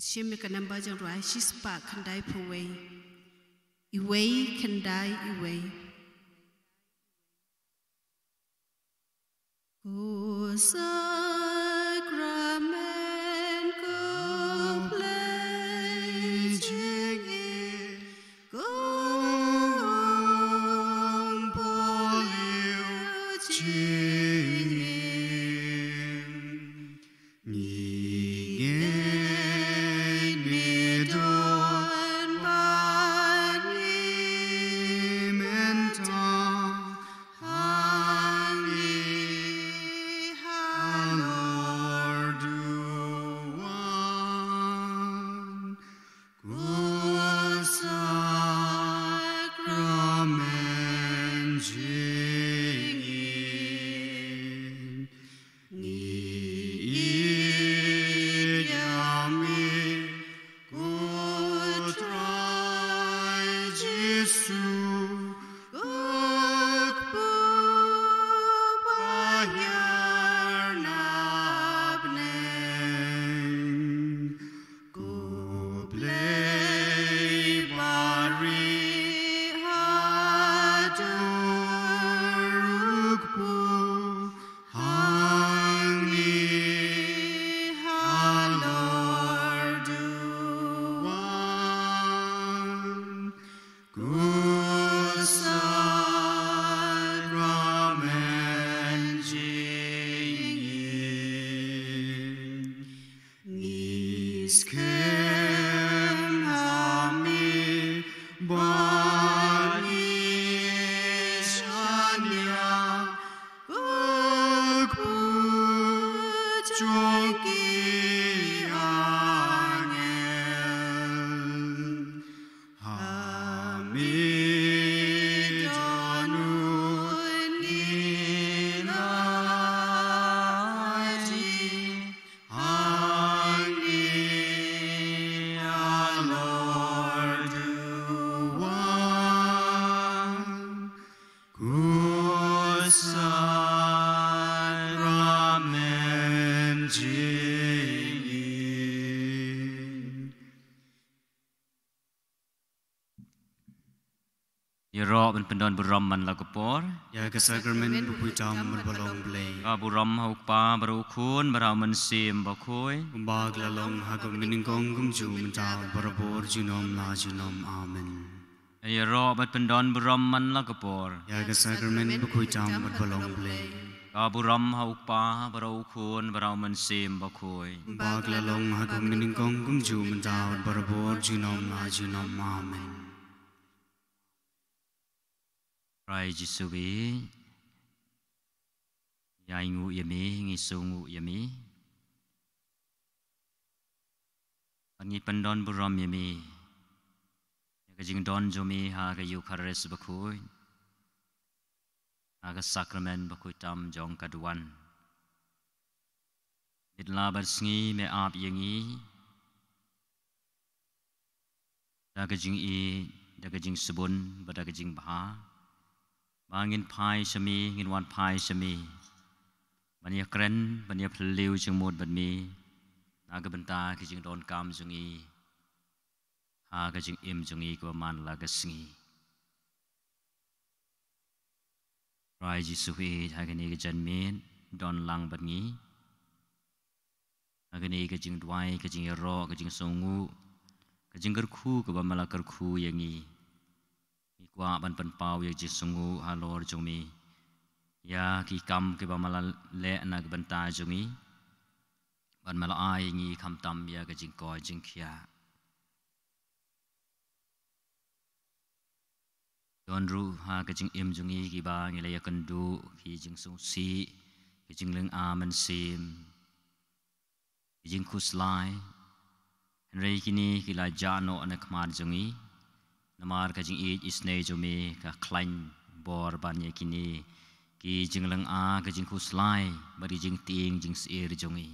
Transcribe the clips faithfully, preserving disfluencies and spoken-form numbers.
Shim ïa ka number jong u rwai shispah khyndai phew wei. Iwei khyndai iwei. Ko sakramen ko Blei jingim, ko umpohliew jingim. Ngi ngeit me don bad ngi mynta ha ngi halor duwan. Ko sakramen jingim. Ngi ïeit ïa me ko Trai Jisu, ko kpu ba hiar na bneng. Ko Blei barieh haduh ruh kpu ha ngi halor duwan. Ko sakramen jingim. Ngi skhem ha me ba ngi shaniah ko kpu jong ki angel. Ha me don un ngi la ïeit ha ngi halor duwan. Ko sakramen jingim. Ïaroh ban pyndon burom man la ka por. Ïa ka sakramen bakhuid tam bad balong Blei. Ka burom ha u Kpa bad u Khun bad u Mynsiem Bakhuid. Kumba ka la long ha kaba nyngkong kumjuh mynta bad barabor junom la junom. Amen. Ïaroh ban pyndon burom man la ka por. Ïa ka sakramen bakhuid tam bad balong Blei. Ka burom ha u Kpa bad u Khun bad u Mynsiem Bakhuid. Kumba ka la long ha kaba nyngkong kumjuh mynta bad barabor junom la junom. Amen. Trai Jisu ïeit, ïai nguh ïa me, ngi sngewnguh ïa me. Bad ngi pyndon burom ïa me ïa ka jingdon jong me ha ka Ïukharist bakhuid, ha ka sakramen bakhuid tam jong ka duwan. Bad la bad sngi me ap ïa ngi da ka jingïeit, da ka jingsbun bad da ka jingbha, ba ngin phai sha me, ngin wan phai sha me ban ïakren, ban ïaphylliew jingmut bad me na ka bynta ka jingdonkam jong ngi ha ka jingim jong ngi kaba man la ka sngi. Trai Jisu ïeit, ha kane ka janmiet don lang bad ngi. Ha kane ka jingduwai, ka jingïaroh, ka jingsngewnguh, ka jingkyrkhu kaba me la kyrkhu ïa ngi, ngi kwah ban pynpaw ïa ka jingsngewnguh halor jong me ïa ki kam kiba me la leh na ka bynta jong ngi, bad me la ai ïa ngi khamtam ïa ka jingkoit jingkhiah. Don ruh ha ka jingim jong ngi kiba ngi la ïakynduh ki jingsngewsih, ki jinglynga mynsiem, ki jingkhuslai. Hynrei kine ki la jah noh na khmat jong ngi, namar ka jingïeit isynei jong me ka khlaiñ bor ban ïa kine ki jinglynga, ki jingkhuslai bad ki jingtieng jingsyier jong ngi.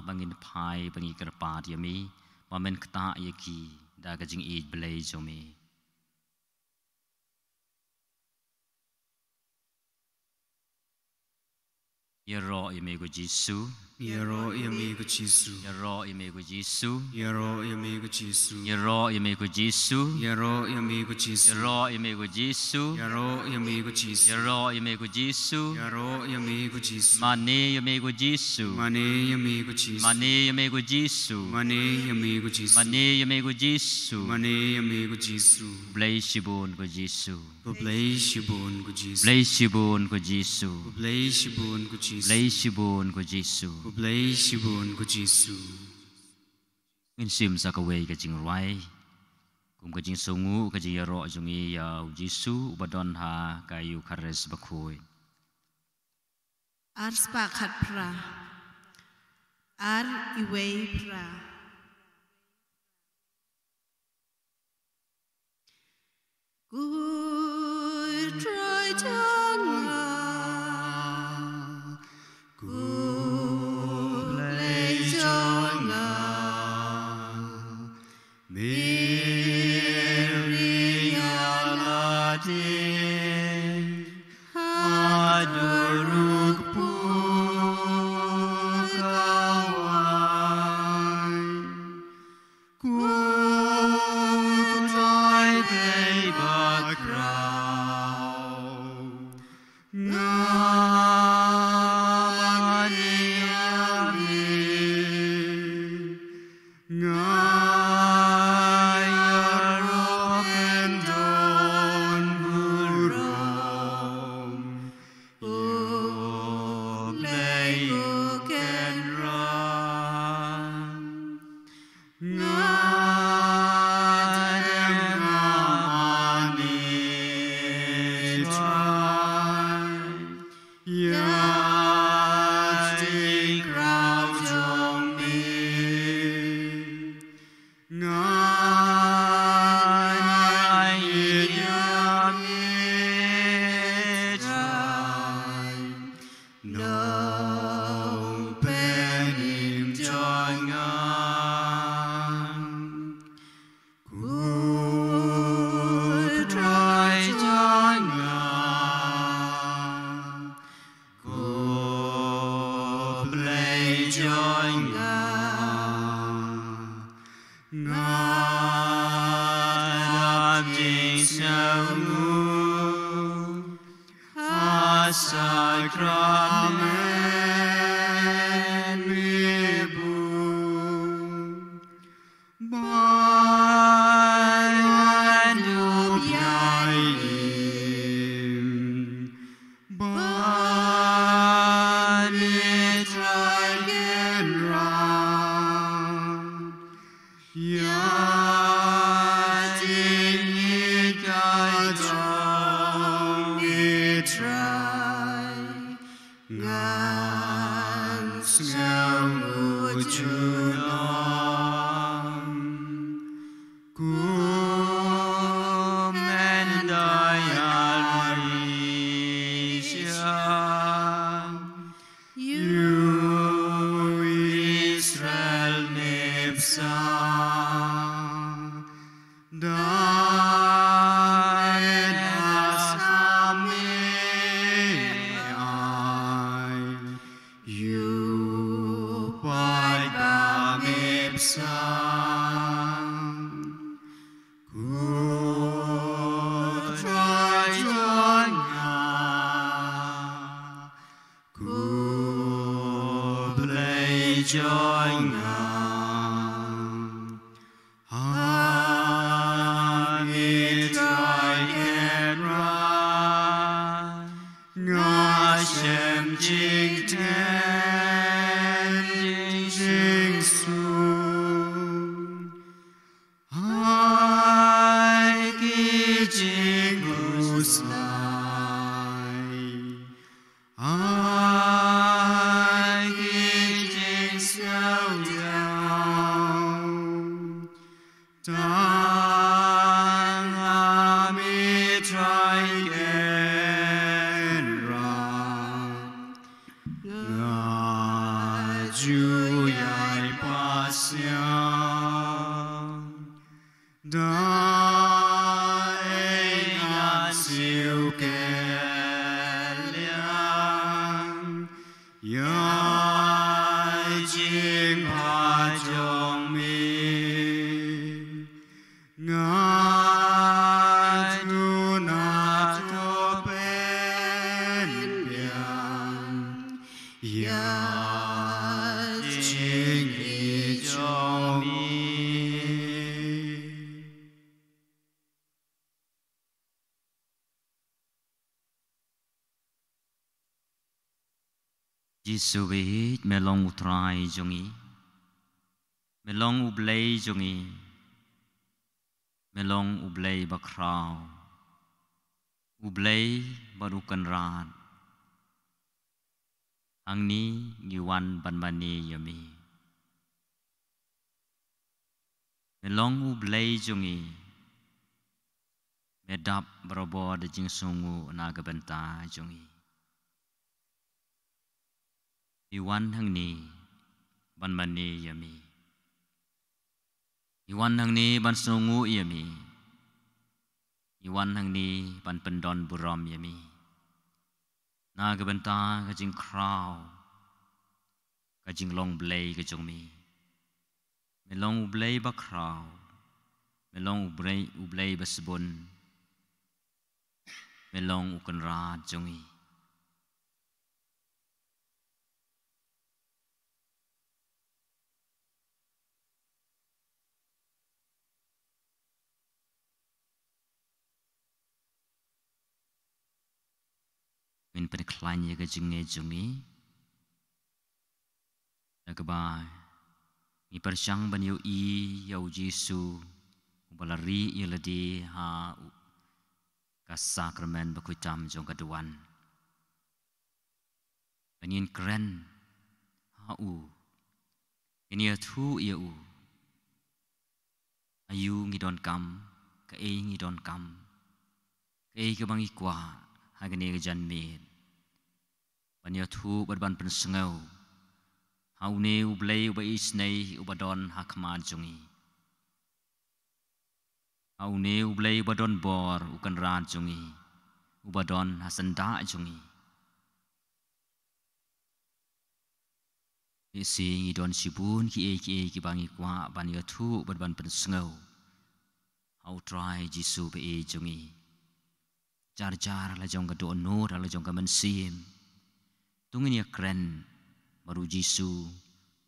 Ba ngin phai, ba ngin kyrpad ïa me ba men ktah ïa ki da ka jingïeit Blei jong me. Ïaroh ïa me ko Jisu. Ïaroh ïa me ko Jisu. Ïaroh ïa me ko Jisu. Ïaroh ïa me ko Jisu. Ïaroh ïa me ko Jisu. Ïaroh ïa me ko Jisu. Ïaroh ïa me ko Jisu. Ïaroh ïa me ko Jisu. Ïaroh ïa me ko Jisu. Ïaroh ïa me ko Jisu. Mane ïa me ko Jisu. Mane ïa me ko Jisu. Mane ïa me ko Jisu. Mane ïa me ko Jisu. Mane ïa me ko Jisu. Mane ïa me ko Jisu. Blei shibun ko Jisu. Ko Blei shibun ko Jisu. Blei shibun ko Jisu. Ko Blei shibun ko Jisu. Blei shibun ko Jisu. Ko Blei shibun ko Jisu. Ngin shim sa kawei ka jingrwai kum ka jingsngewnguh ka jingïaroh jong ngi ïa u Jisu uba don ha ka Ïukharist bakhuid. Ar spah khatphra. Ar iwei phra. Ko Trai jong nga, ko Blei jong nga, me ring ïa lade haduh ruh ka kawai. Ko Trai Blei bakhraw, nga mane ïa me, nga ïaroh ban don burom ïa u Blei u Kynrad. Nga dem nga mane, Trai, ïa jingkraw jong me. Nga ngeit ïa me, Trai, Nongpynim jong nga. Ko Trai jong nga, ko Blei jong nga, nga dap jingsngewnguh ha sakramen me buh. Ban ngan dup ïa i im, ban i Trai Kynrad. Ïa jingïeit ka jong me Trai, ngan sngewnguh junom. Kum mynta ïa ri sha ïa u Israel me bsa. Dang ïa sam me ai ïa u paidbah me bsa. Ko Trai jong nga, ko Blei jong nga, ha me Trai Kynrad, nga shem jingteng jingsuk. Ai ki jingkhuslai, ai ki jingsngew Jisu baieit, me long U Trai jong ngi. Me long U Blei jong ngi. Me long U Blei bakhraw, U Blei bad U Kynrad. Hangne ngi wan ban mane ïa me. Me long U Blei jong ngi. Me dap barabor da jingsngewnguh na ka bynta jong ngi. Ngi wan hangne ban mane ïa me. Ngi wan hangne ban sngewnguh ïa me. Ngi wan hangne ban pyndon burom ïa me na ka bynta ka jingkhraw, ka jinglong Blei ka jong me. Me long U Blei bakhraw. Me long U Blei, U Blei basbun. Me long U Kynrad jong ngi. Ngin pynkhlaiñ ïa ka jingngeit jong ngi da kaba ngi pyrshang ban ïohi ïa U Jisu uba la rieh ïa lade ha u, ka sakramen bakhuid tam jong ka duwan. Ba ngin kren ha u, ngin ïathuh ïa u. Aïu ngi donkam, kaei ngi donkam, kaei kaba ngi kwah ha kane ka janmiet, ban ïathuh bad ban pynsngew ha une U Blei uba isynei, uba don ha khmat jong ngi. Ha une U Blei uba don bor, U Kynrad jong ngi, uba don ha syndah jong ngi. Ngi sngew ngi don shibun kiei kiei kiba ngi kwah ban ïathuh bad ban pynsngew ha U Trai Jisu baieit jong ngi. Jar jar la jong ka dohnud, la jong ka mynsiem. To ngin ïakren bad U Jisu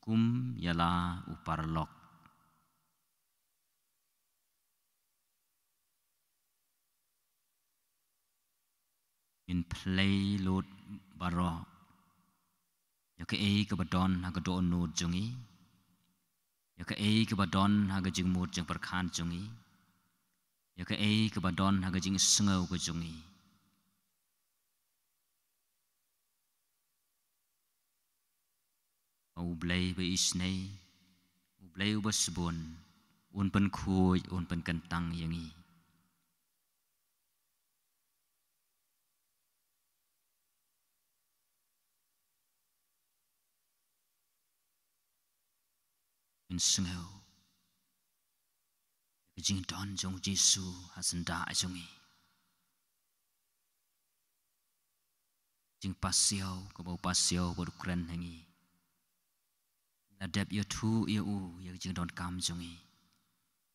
kum ïa la u paralok. Ngin plie lut baroh ïa kaei kaba don ha ka dohnud jong ngi, ïa kaei kaba don ha ka jingmut jingpyrkhat jong ngi, ïa kaei kaba don ha ka jingsngew ka jong ngi. Ba U Blei ba isynei, U Blei uba sbun, un pynkhuid, un pynkyntang ïa ngi. Ngin sngew ïa ka jingdon jong U Jisu ha syndah jong ngi. Jingpasiaw kaba u pasiaw bad u kren ha ngi. La dep ïathuh ïa u ïa ka jingdonkam jong ngi.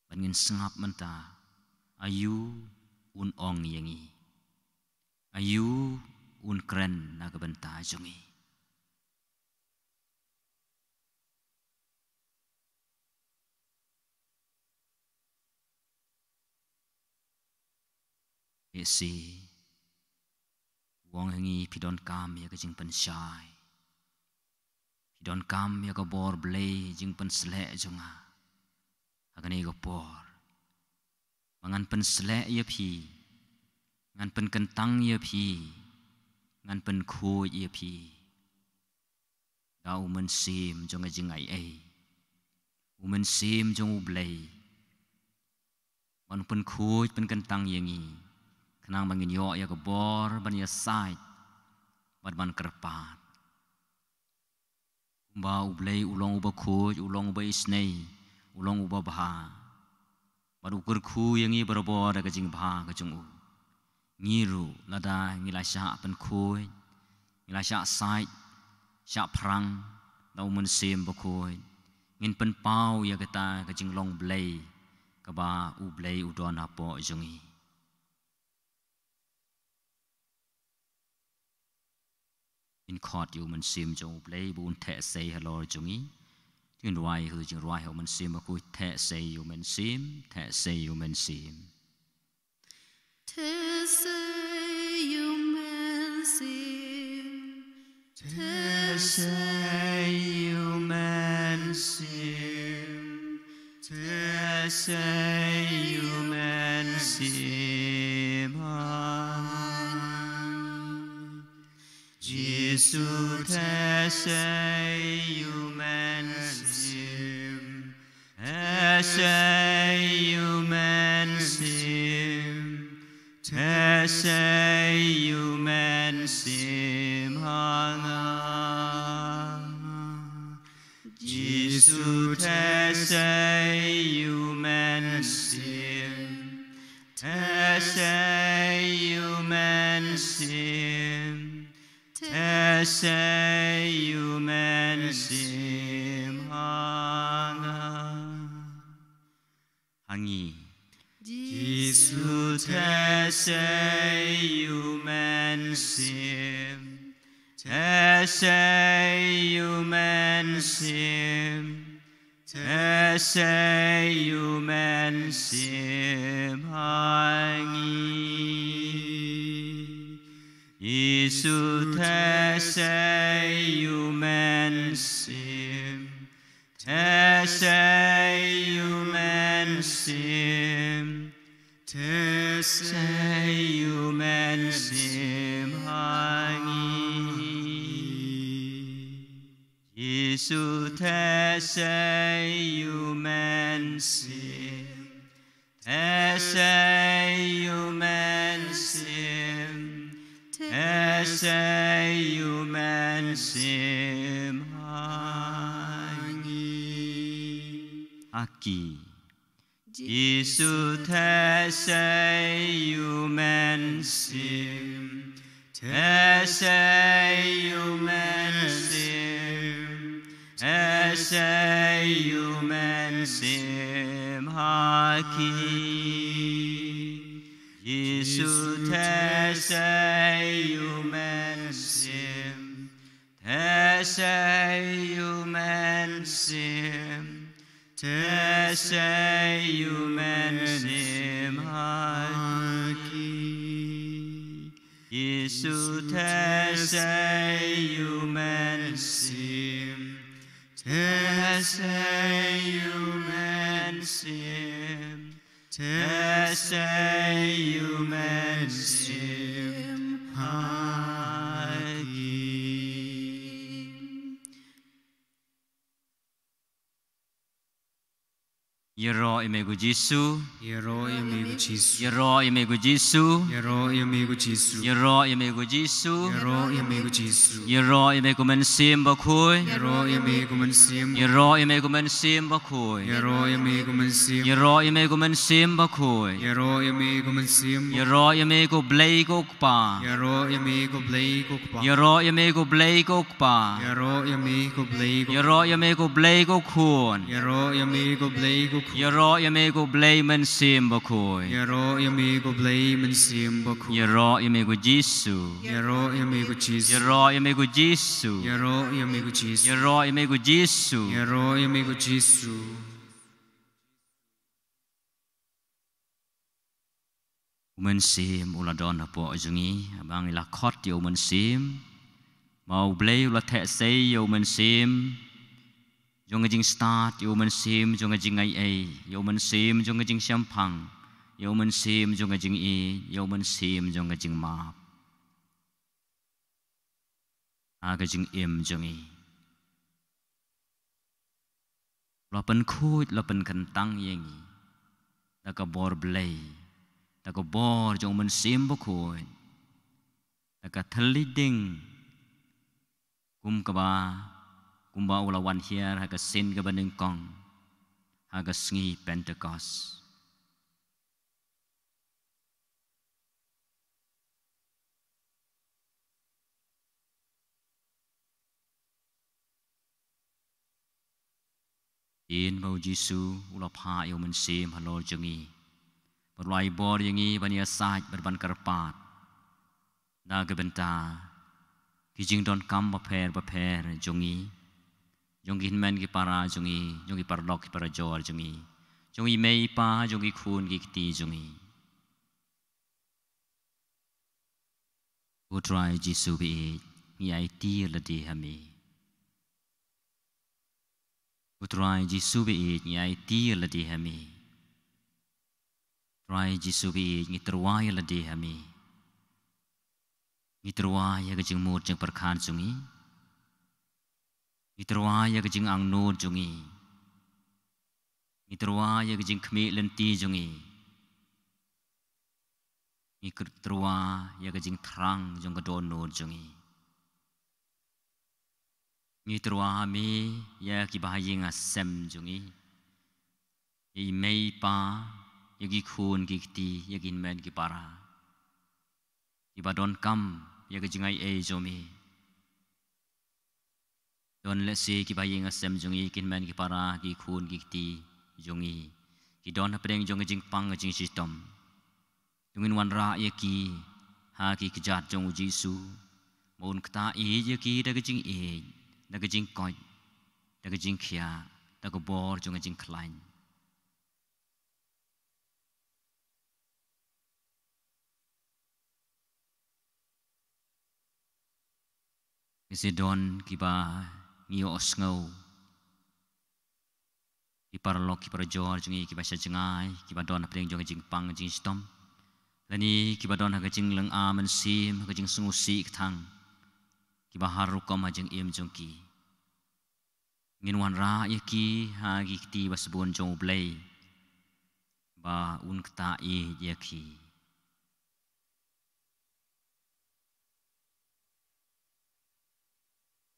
Bad ngin sngap mynta, aïu un ong ïa ngi, aïu un kren na ka bynta jong ngi. Ïa si, u ong ha ngi, phi donkam ïa ka jingpynshai, phi donkam ïa ka bor Blei, jingpynsleh jong nga ha kane ka por. Ba ngan pynsleh ïa phi, ngan pynkyntang ïa phi, ngan pynkhuid ïa phi da U Mynsiem jong ka jingaiei, U Mynsiem jong U Blei, ban pynkhuid pynkyntang ïa ngi, khnang ba ngin ïoh ïa ka bor ban ïasaid bad ban kyrpad. Kumba U Blei u long uba khuid, u long uba isynei, u long uba bha, bad u kyrkhu ïa ngi barabor da ka jingbha ka jong u. Ngi ruh lada ngi la shah pynkhuid, ngi la shah said, shah phrang da U Mynsiem Bakhuid, ngin pynpaw ïa kata ka jinglong Blei kaba U Blei u don hapoh jong ngi. Ngin khot ïa U Mynsiem jong U Blei ba un theh sei halor jong ngi. Ngin rwai ha ka jingrwai ha U Mynsiem Bakhuid, theh sei ïa U Mynsiem, theh sei ïa U Mynsiem. Theh sei ïa U Mynsiem, theh Te sei ïa u Mynsiem ha nga. Jisu, te sei ïa u Mynsiem. Te sei ïa u Mynsiem. Te sei ïa u Mynsiem ha nga. Jisu, te sei ïa u Mynsiem. Te sei ïa u Mynsiem. Te sei ïa u Mynsiem ha nga. Ha ngi. Jisu, te sei ïa u Mynsiem. Te sei ïa u Mynsiem. Te sei ïa u Mynsiem ha ngi. Jisu, te sei ïa u Mynsiem. Te sei ïa u Mynsiem. Te sei ïa u Mynsiem ha ngi. Jisu, te sei ïa u Mynsiem. Te sei ïa u Mynsiem. Te sei ïa u Mynsiem ha ngi. Ha ki. Jisu, te sei ïa u Mynsiem. Te sei ïa u Mynsiem. Te sei ïa u Mynsiem ha ki. Jisu, te sei ïa u Mynsiem. Te sei ïa u Mynsiem. Te sei ïa u Mynsiem ha ki. Jisu, te sei ïa u Mynsiem. Te sei ïa u Mynsiem. Te sei ïa u Mynsiem ha ki. Ïaroh ïa me ko Jisu. Ïaroh ïa me ko Jisu. Ïaroh ïa me ko Jisu. Ïaroh ïa me ko Jisu. Ïaroh ïa me ko Jisu. Ïaroh ïa me ko Jisu. Ïaroh ïa me ko Mynsiem Bakhuid. Ïaroh ïa me ko Mynsiem. Ïaroh ïa me ko Mynsiem Bakhuid. Ïaroh ïa me ko Mynsiem. Ïaroh ïa me ko Mynsiem Bakhuid. Ïaroh ïa me ko Mynsiem. Ïaroh ïa me ko Blei ko Kpa. Ïaroh ïa me ko Blei ko Kpa. Ïaroh ïa me ko Blei ko Kpa. Ïaroh ïa me ko Blei ko. Ïaroh ïa me ko Blei ko Khun. Ïaroh ïa me ko Blei ko Khun. Ïaroh ïa me ko Blei Mynsiem Bakhuid. Ïaroh ïa me ko Blei Mynsiem Bakhuid. Ïaroh ïa me ko Jisu. Ïaroh ïa me ko Jisu. Ïaroh ïa me ko Jisu. Ïaroh ïa me ko Jisu. Ïaroh ïa me ko Jisu. Ïaroh ïa me ko Jisu. U Mynsiem u la don hapoh jong ngi, haba ngi la khot ïa u Mynsiem. Ba u Blei u la theh sei ïa u Mynsiem jong ka jingstad, ïa u Mynsiem jong ka jingai ei, ïa u Mynsiem jong ka jingshemphang, ïa u Mynsiem jong ka jingïeit, ïa u Mynsiem jong ka jingmap. Ha ka jingim jong ngi. La pynkhuid, la pynkyntang ïa ngi. Da ka bor Blei. Da ka bor jong u Mynsiem Bakhuid. Da ka thylliej ding. Kum kaba, kumba u la wan hiar ha ka sien kaba nyngkong. Ha ka sngi Pentekost. Ïa ba u Jisu u la phah ïa u Mynsiem halor jong ngi. Bad u la ai bor ïa ngi ban ïasaid bad ban kyrpad. Na ka bynta ki jingdonkam bapher bapher jong ngi. Jong ki hynmen ki para jong ngi, jong ki paralok ki parajor jong ngi. Jong ki mei ki pa, jong ki khun ki kti jong ngi. Ko Trai Jisu baieit, ngi aiti lade ha me. Ko Trai Jisu baieit, ngi aiti lade ha me. Trai Jisu ba ïeit, ngi tyrwa ïa lade ha me. Ngi tyrwa ïa ka jingmut jingpyrkhat jong ngi. Ngi tyrwa ïa ka jingangnud jong ngi. Ngi tyrwa ïa ka jingkhmih lynti jong ngi. Ngi tyrwa ïa ka jingthrang jong ka dohnud jong ngi. Ngi tyrwa ha me ïa kiba ha ïing ha sem jong ngi, ïa i mei i pa, ïa ki khun ki kti, ïa ki hynmen ki para, kiba donkam ïa ka jingai ei jong me. Don lehse kiba ha ïing ha sem jong ngi, ki hynmen ki para, ki khun ki kti jong ngi, ki don hapdeng jong ka jingpang ka jingshitom. To ngin wanrah ïa ki ha ki kjat jong U Jisu, ba un ktah ïeit ïa ki da ka jingïeit, da ka jingkoit, da ka jingkhiah, da ka bor jong ka jingkhlaiñ. Lehse don kiba ngi ïohsngew, ki paralok ki parajor jong ngi kiba sha jngai, kiba don hapdeng jong ka jingpang jingshitom, lane kiba don ha ka jinglynga mynsiem, ha ka jingsngewsih kthang, kiba har rukom ha jingim jong ki. Ngin wanrah ïa ki ha ki kti ba sbun jong U Blei, ba un ktah ïeit ïa ki.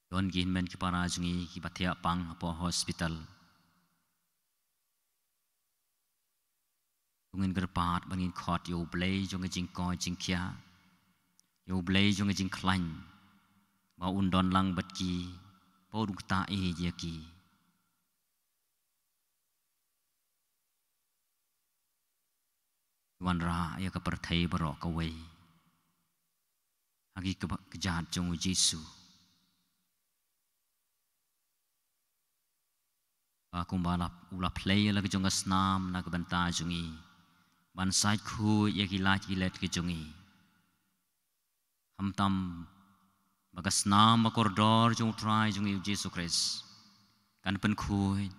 Don ki hynmen ki para jong ngi kiba thiah pang hapoh hospital. To ngin kyrpad ba ngin khot ïa U Blei jong ka jingkoit jingkhiah, ïa U Blei jong ka jingkhlaiñ, ba un don lang bad ki, ba un ktah ïeit ïa ki. Wanrah ïa ka pyrthei baroh kawei ha ki kjat jong U Jisu. Ba kumba la, u la plie ïa la ka jong ka snam na ka bynta jong ngi, ban sait khuid ïa ki lait ki let ki jong ngi. Khamtam ba ka snam ba kordor jong U Trai jong ngi U Jisu Khrist kan pynkhuid,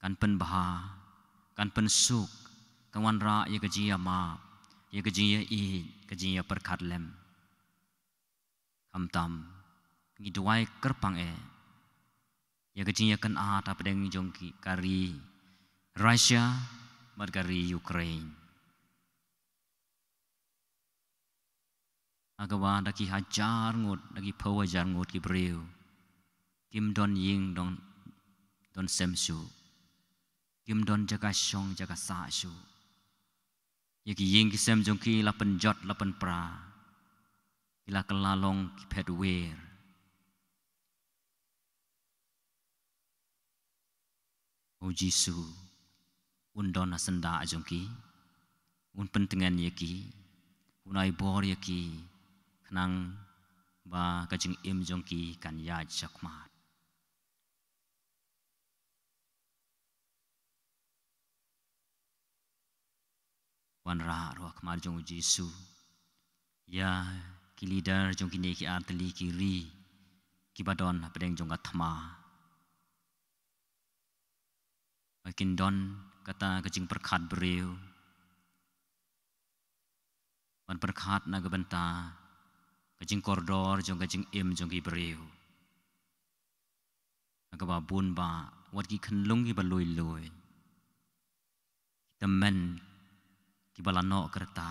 kan pynbha, kan pynsuk, kan wanrah ïa ka jingïamap, ïa ka jingïaieit, ka jingïapyrkhat lem. Khamtam ngi duwai kyrpang eh ïa ka jingïakynad hapdeng jong ki, ka ri Russia bad ka ri Ukraine. Ha kaba da ki hajar ngut, da ki phew hajar ngut ki briew kim don ïing don, don sem shuh. Kim don jaka shong jaka sah shuh. Ïa ki ïing ki sem jong ki la pynjot la pynpra. Ki la kylla long ki phet wer. O Jisu, un don ha syndah jong ki, un pyntngen ïa ki, un ai bor ïa ki, khnang ba ka jingim jong ki kan ïaid shakhmat. Wanrah ruh ha khmat jong U Jisu ïa ki leader jong kine ki artylli ki ri kiba don hapdeng jong ka thma. Ba kin don kata ka jingpyrkhat briew ban pyrkhat na ka bynta ka jingkordor jong ka jingim jong ki briew. Ha kaba bun ba wat ki khunlung kiba lui lui, ki tymmen kiba la noh ka rta,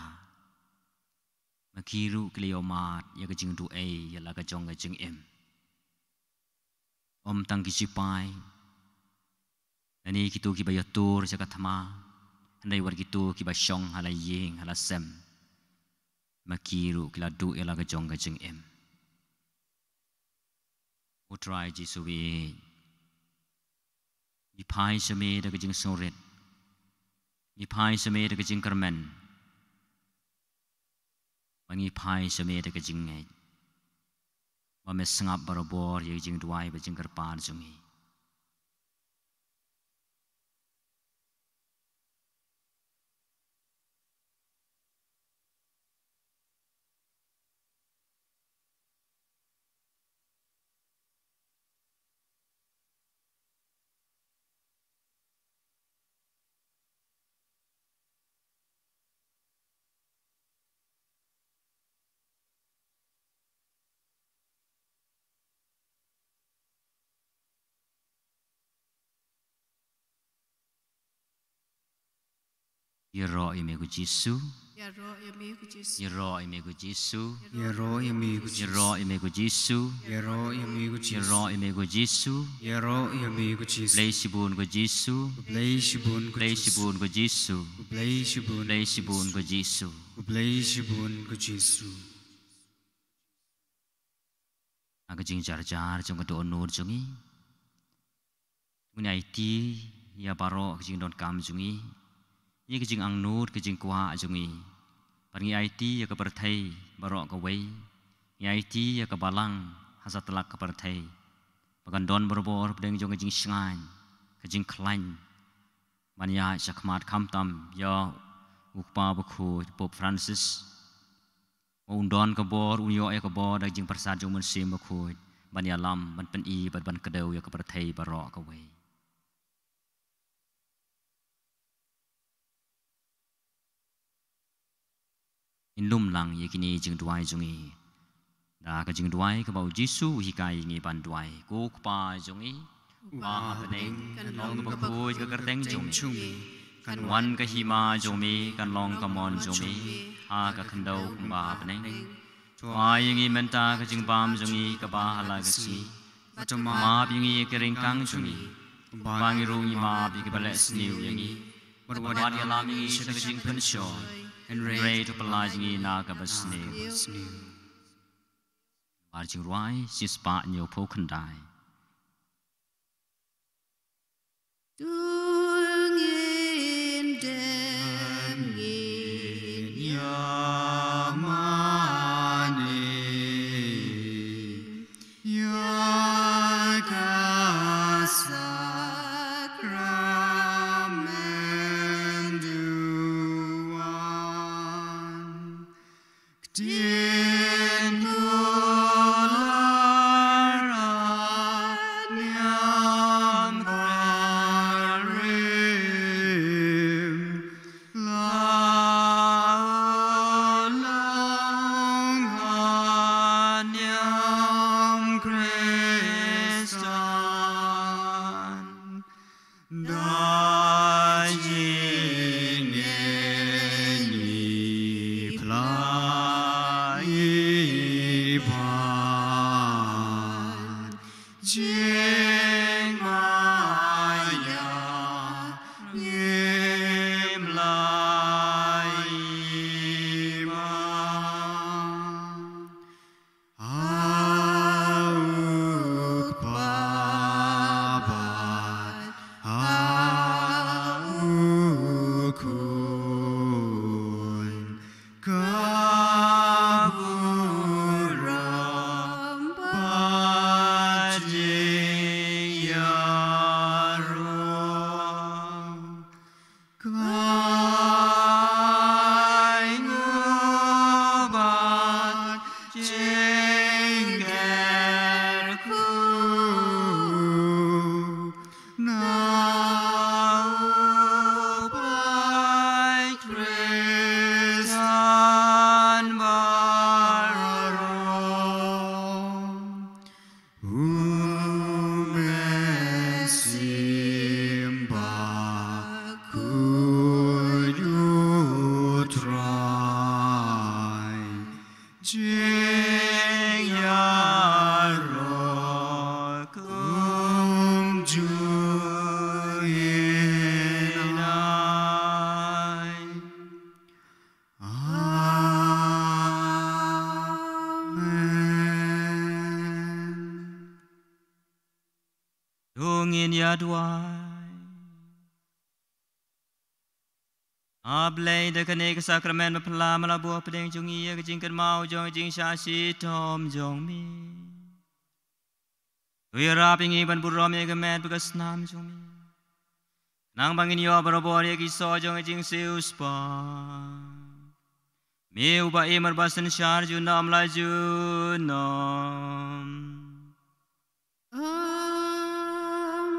ma ki ruh ki la ïohmad ïa ka jingduh ei ïa la ka jong ka jingim. Ym tang ki shipai, lane kito kiba ïatur sha ka thma, hynrei wat kito kiba shong ha la ïing ha la sem, ma ki ruh ki la duh ïa la ka jong ka jingim. O Trai Jisu, ngi phai sha me da ka jingsngewrit, ngi phai sha me da ka jingkyrmen, ba ngi phai sha me da ka jingngeit ba me sngap barabor ïa ka jingduwai bad jingkyrpad jong ngi. Ïaroh ïa me ko Jisu. Ïaroh ïa me ko Jisu. Ïaroh ïa me ko Jisu. Ïaroh ïa me ko Jisu. Ïaroh ïa me ko Jisu. Ïaroh ïa me ko Jisu. Ïaroh ïa me ko Jisu. Khublei shibun ko Jisu. Khublei shibun ko Jisu. Khublei shibun ko Jisu. Khublei shibun ko Jisu. Khublei shibun ko Jisu. Ha ka jingjarjar jong ka dohnud jong ngi, ngi aiti ïa baroh ka jingdonkam jong ngi, ïa ka jingangnud, ka jingkwah jong ngi. Bad ngi aiti ïa ka pyrthei baroh kawei, ngi aiti ïa ka balang ha satlak ka pyrthei, ba kan don barabor hapdeng jong ka jingshngaiñ, ka jingkhlaiñ, ban ïaid shakhmat khamtam ïa u Kpa Bakhuid Pope Francis. Ba un don ka bor, un ïoh ïa ka bor da ka jingpyrsad jong u Mynsiem Bakhuid, ban ïalam, ban pyni, ban, ban kdew ïa ka pyrthei baroh kawei. Ngin lum lang ïa kine jingduwai jong ngi da ka jingduwai kaba u Jisu u hikai ïa ngi ban duwai. Ko Kpa jong ngi, Kpa ha bneng, kan long kaba khuid ka kyrteng jong me. Kan wan ka hima jong me, kan long ka mon jong me ha ka khyndew kumba ha bneng. To ai ïa ngi mynta ka jingbam jong ngi kaba ha la ka sngi. Bad to map ïa ngi ïa ki ryngkang jong ngi, kumba ngi ruh ngi map ïa kiba leh sniew ïa ngi. Bad wat ïalam ïa ngi sha ka jingpynshoi, hynrei to pyllait ïa ngi na kaba sniew. Bar jingrwai shispah hynñiewphew khyndai. To ngin dem ngin ïa mane ïa ka sakramen duwan. Ktien kular niam karim, la u long ha niam Khristan. Da jingngeit ngi phla ngi pan jingmaïa ngim la i man. Ha u Kpa bad ha u Khun, ka burom bad jingïaroh. Ka ainguh bad jingkyrkhu na u paid Khristan baroh. U Mynsiem Bakhuid U Trai, jingïaroh kumjuh ngin ai. Amen. To ngin ïa duwai. A Blei, da kane ka sakramen ba phi la, me la buh hapdeng jong ngi ïa ka jingkynmaw jong ka jingshah shitom jong me. To ïarap ïa ngi ban burom ïa ka met bad ka snam jong me, khnang ba ngin ïoh barabor ïa ki soh jong ka jingsiewspah. Me uba im bad uba synshar junom la junom. Amen.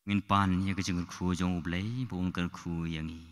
Ngin pan ïa ka jingkyrkhu jong U Blei ba un kyrkhu ïa ngi.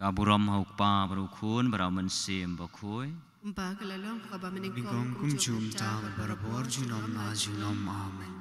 Ka burom ha U Kpa bad U Khun bad U Mynsiem Bakhuid. Kumba ka la long ha kaba mynnyngkong, kumjuh mynta bad barabor junom la junom. Amen.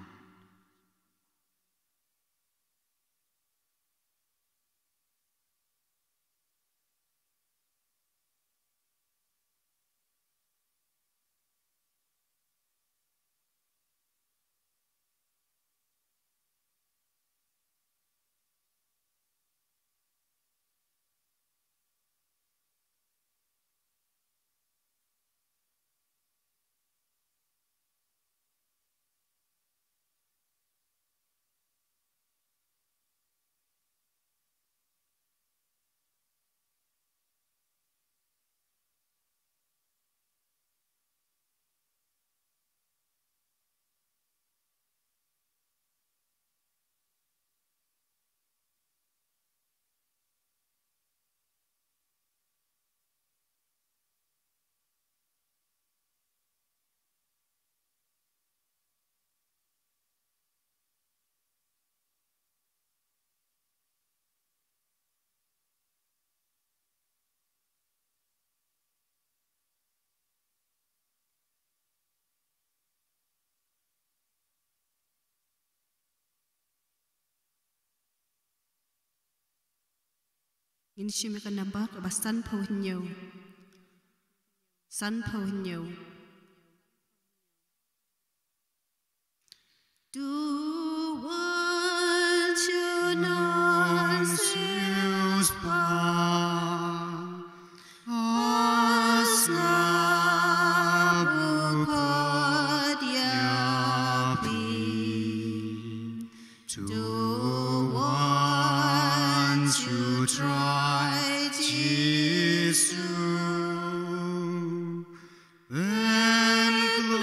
Ngin shim ïa ka namba kaba sanphew hynñiew. Sanphew hynñiew. To watch you, Nonsius Pa. Ys nga bun khot ïa phi. To warn you, Trai Jisu. Pynkloi,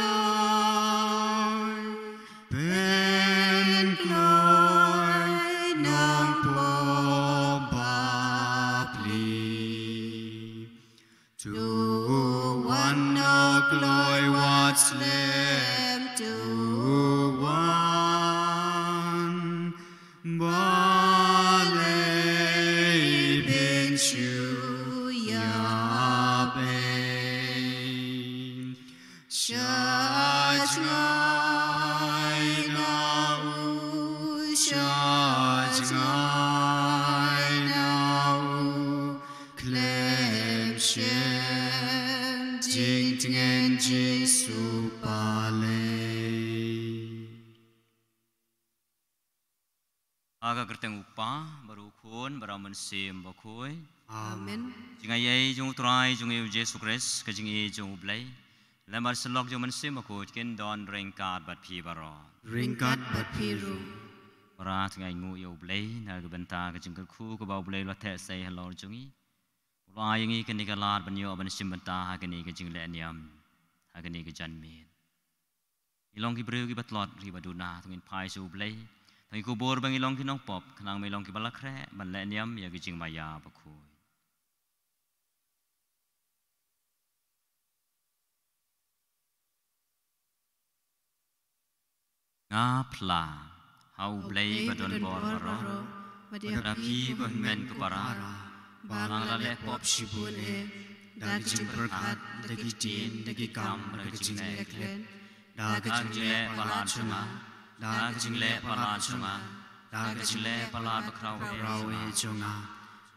pynkloi, nongpop bapli. To warn, nongkloi wat slem, to warn. Balei phin shu ïap ei? Sha jngai na u, sha jngai na u. Khlem shem jingtngen Jisu balei. Ha ka kyrteng U Kpa, bad U Khun, bad U Mynsiem Bakhuid. Amen. Jingaiei jong U Trai jong ngi U Jisu Khrist, ka jingïeit jong U Blei, lem bad syllok jong U Mynsiem Bakhuid kin don ryngkat bad phi baroh. Ryngkat bad phi ruh. Para, to ngi ainguh ïa U Blei na ka bynta ka jingkyrkhu kaba U Blei u la theh sei halor jong ngi. U la ai ïa ngi kane ka lad ban ïoh ban shim bynta ha kane ka jingleh niam, ha kane ka janmiet. Ngi long ki briew kiba tlot, kiba duna, to ngin phai sha U Blei. To ngi kubur ba ngi long ki nongpop, khnang ba ngi long kiba la khreh ban leh niam ïa ka jingmaïa bakhuid. Nga phla ha U Blei ba don bor baroh, bad ïa phi ko hynmen ko para, ba nga la leh pop shibun eh, da ka jingpyrkhat, da ki ktien, da ki kam, da ka jingleh klet, da ka jingleh palat jong nga, da ka jingleh palat jong nga, da ka jingleh palat bakhraw eh jong nga.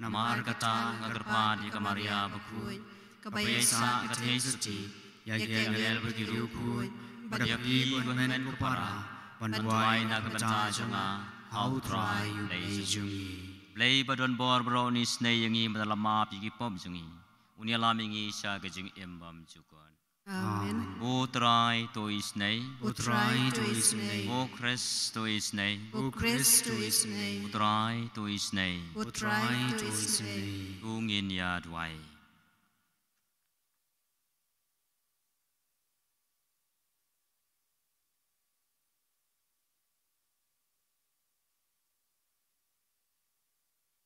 Namar kata nga kyrpad ïa ka Maria bakhuid, kaba ïaisah ka theisotti, ïa ki angel bad ki riewkhuid, bad ïa phi ko hynmen ko para, ban duwai na ka bynta jong nga ha U Trai U Blei jong ngi. Blei ba don bor baroh un isynei ïa ngi bad un ïalam ïa ki pop jong ngi, un ïalam ïa ngi sha ka jingim bymjukut. Amen. U Trai to isynei. U Trai to isynei. U Khrist to isynei. U Khrist to isynei. U Trai to isynei. U Trai to isynei. To ngin ïa duwai.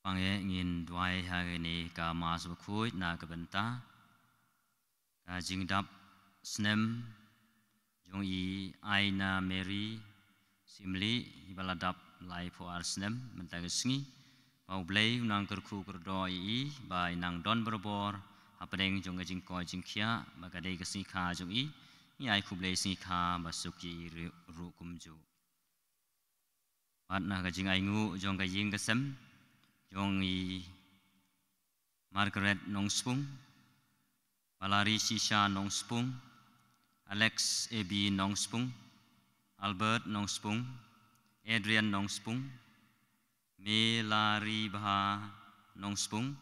Pang eh ngin duwai ha kane ka Mass bakhuid na ka bynta ka jingdap snem jong i Aina Mary Simli, iba la dap laiphew ar snem mynta ka sngi. Ba U Blei u nang kyrkhu kyrdoh ïa i, ba i nang don barabor hapdeng jong ka jingkoit jingkhiah, ba ka dei ka sngi kha jong i. Ngi ai khublei sngi kha ba suk ïa i ruh kumjuh. Bad na ka jingainguh jong ka ïing ka sem jong i Margaret Nongspung, Valerie Shisha Nongspung, Alex A B Nongspung, Albert Nongspung, Adrian Nongspung, Melari Bha Nongspung,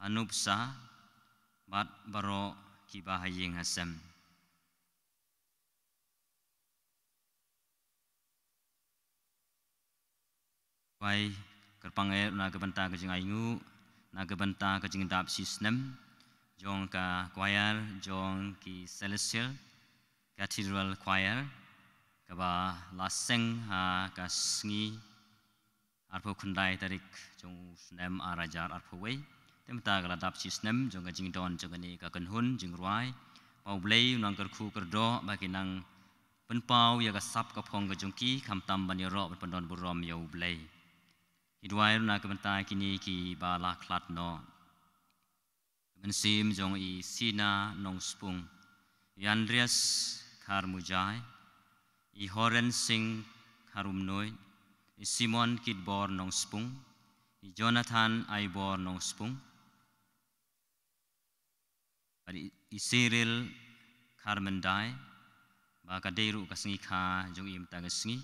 Anup Shah, bad baroh kiba ha ïing ha sem. Kwai, kyrpang eh na ka bynta ka jingainguh, na ka bynta ka jingdap shisnem jong ka choir jong ki Celestial Cathedral Choir, kaba la seng ha ka sngi arphew khyndai tarik jong u snem ar hajar arphew wei. Te mynta ka la dap shisnem jong ka jingdon jong kane ka kynhun jingrwai. Ba U Blei u nang kyrkhu kyrdoh ba ki nang pynpaw ïa ka sap ka phong ka jong ki, khamtam ban ïaroh ban pyndon burom ïa U Blei. Ki duwai ruh na ka bynta kine kiba la khlad noh. Ka mynsiem jong i Sina Nongspung, i Andreas Kharmujai, i Horen Singh Kharumnoi, i Simon Kidbor Nongspung, i Jonathan Aibor Nongspung, bad i, i Cyril Kharmendai, ba ka dei ruh ka sngi kha jong i mynta ka sngi.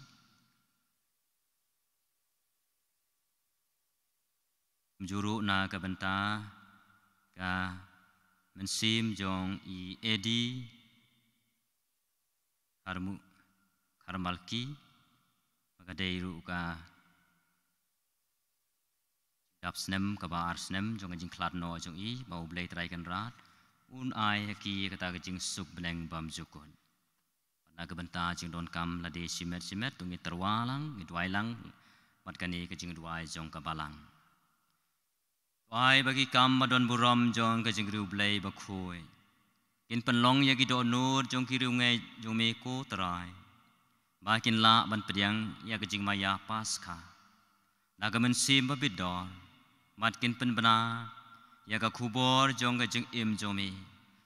Kumjuh ruh na ka bynta ka mynsiem jong i Eddie Kharmu-, Kharmalki, ba ka dei ruh ka dap snem kaba ar snem jong ka jingkhlad noh jong i, ba U Blei Trai Kynrad un ai ha ki kata ka jingsuk bneng bymjukut. Na ka bynta jingdonkam lade shimet shimet, to ngi tyrwa lang, ngi duwai lang bad kane ka jingduwai jong ka balang. To ai ba ki kam ba don burom jong ka jingriewblei bakhuid kin pynlong ïa ki dohnud jong ki riewngeit jong me ko Trai, ba kin lah ban pdiang ïa ka jingmaïa Paskha na ka mynsiem ba bit dor, bad kin pynbna ïa ka khubor jong ka jingim jong me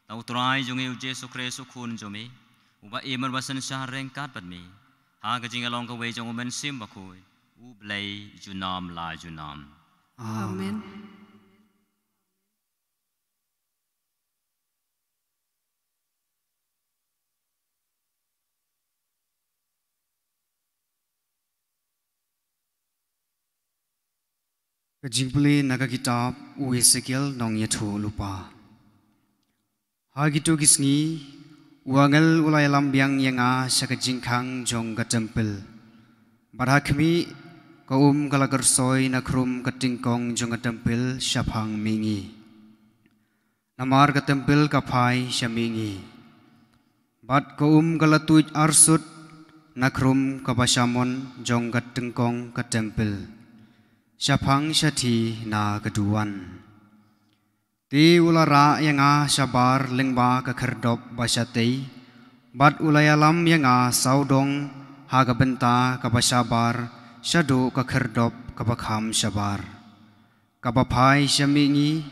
da U Trai jong ngi U Jisu Khrist U Khun jong me, uba im bad ba synshar ryngkat bad me ha ka jingïalong kawei jong U Mynsiem Bakhuid, U Blei junom la junom. Amen. Ka jingpule na ka kitab u Esekiel nongïathuhlypa. Ha kito ki sngi, u angel u la ïalam biang ïa nga sha ka jingkhang jong ka templ. Bad ha khmih, ka um ka la kyrsoi na khrum ka tyngkong jong ka templ shaphang mihngi. Namar ka templ ka phai sha mihngi. Bad ka um ka la tuid arsut na khrum kaba shamon jong ka tyngkong ka templ, shaphang shathie na ka duwan. Te u la rah ïa nga shabar lyngba ka khyrdop ba shatei, bad u la ïalam ïa nga sawdong ha ka bynta kaba shabar shaduh ka khyrdop kaba kham shabar, kaba phai sha mihngi,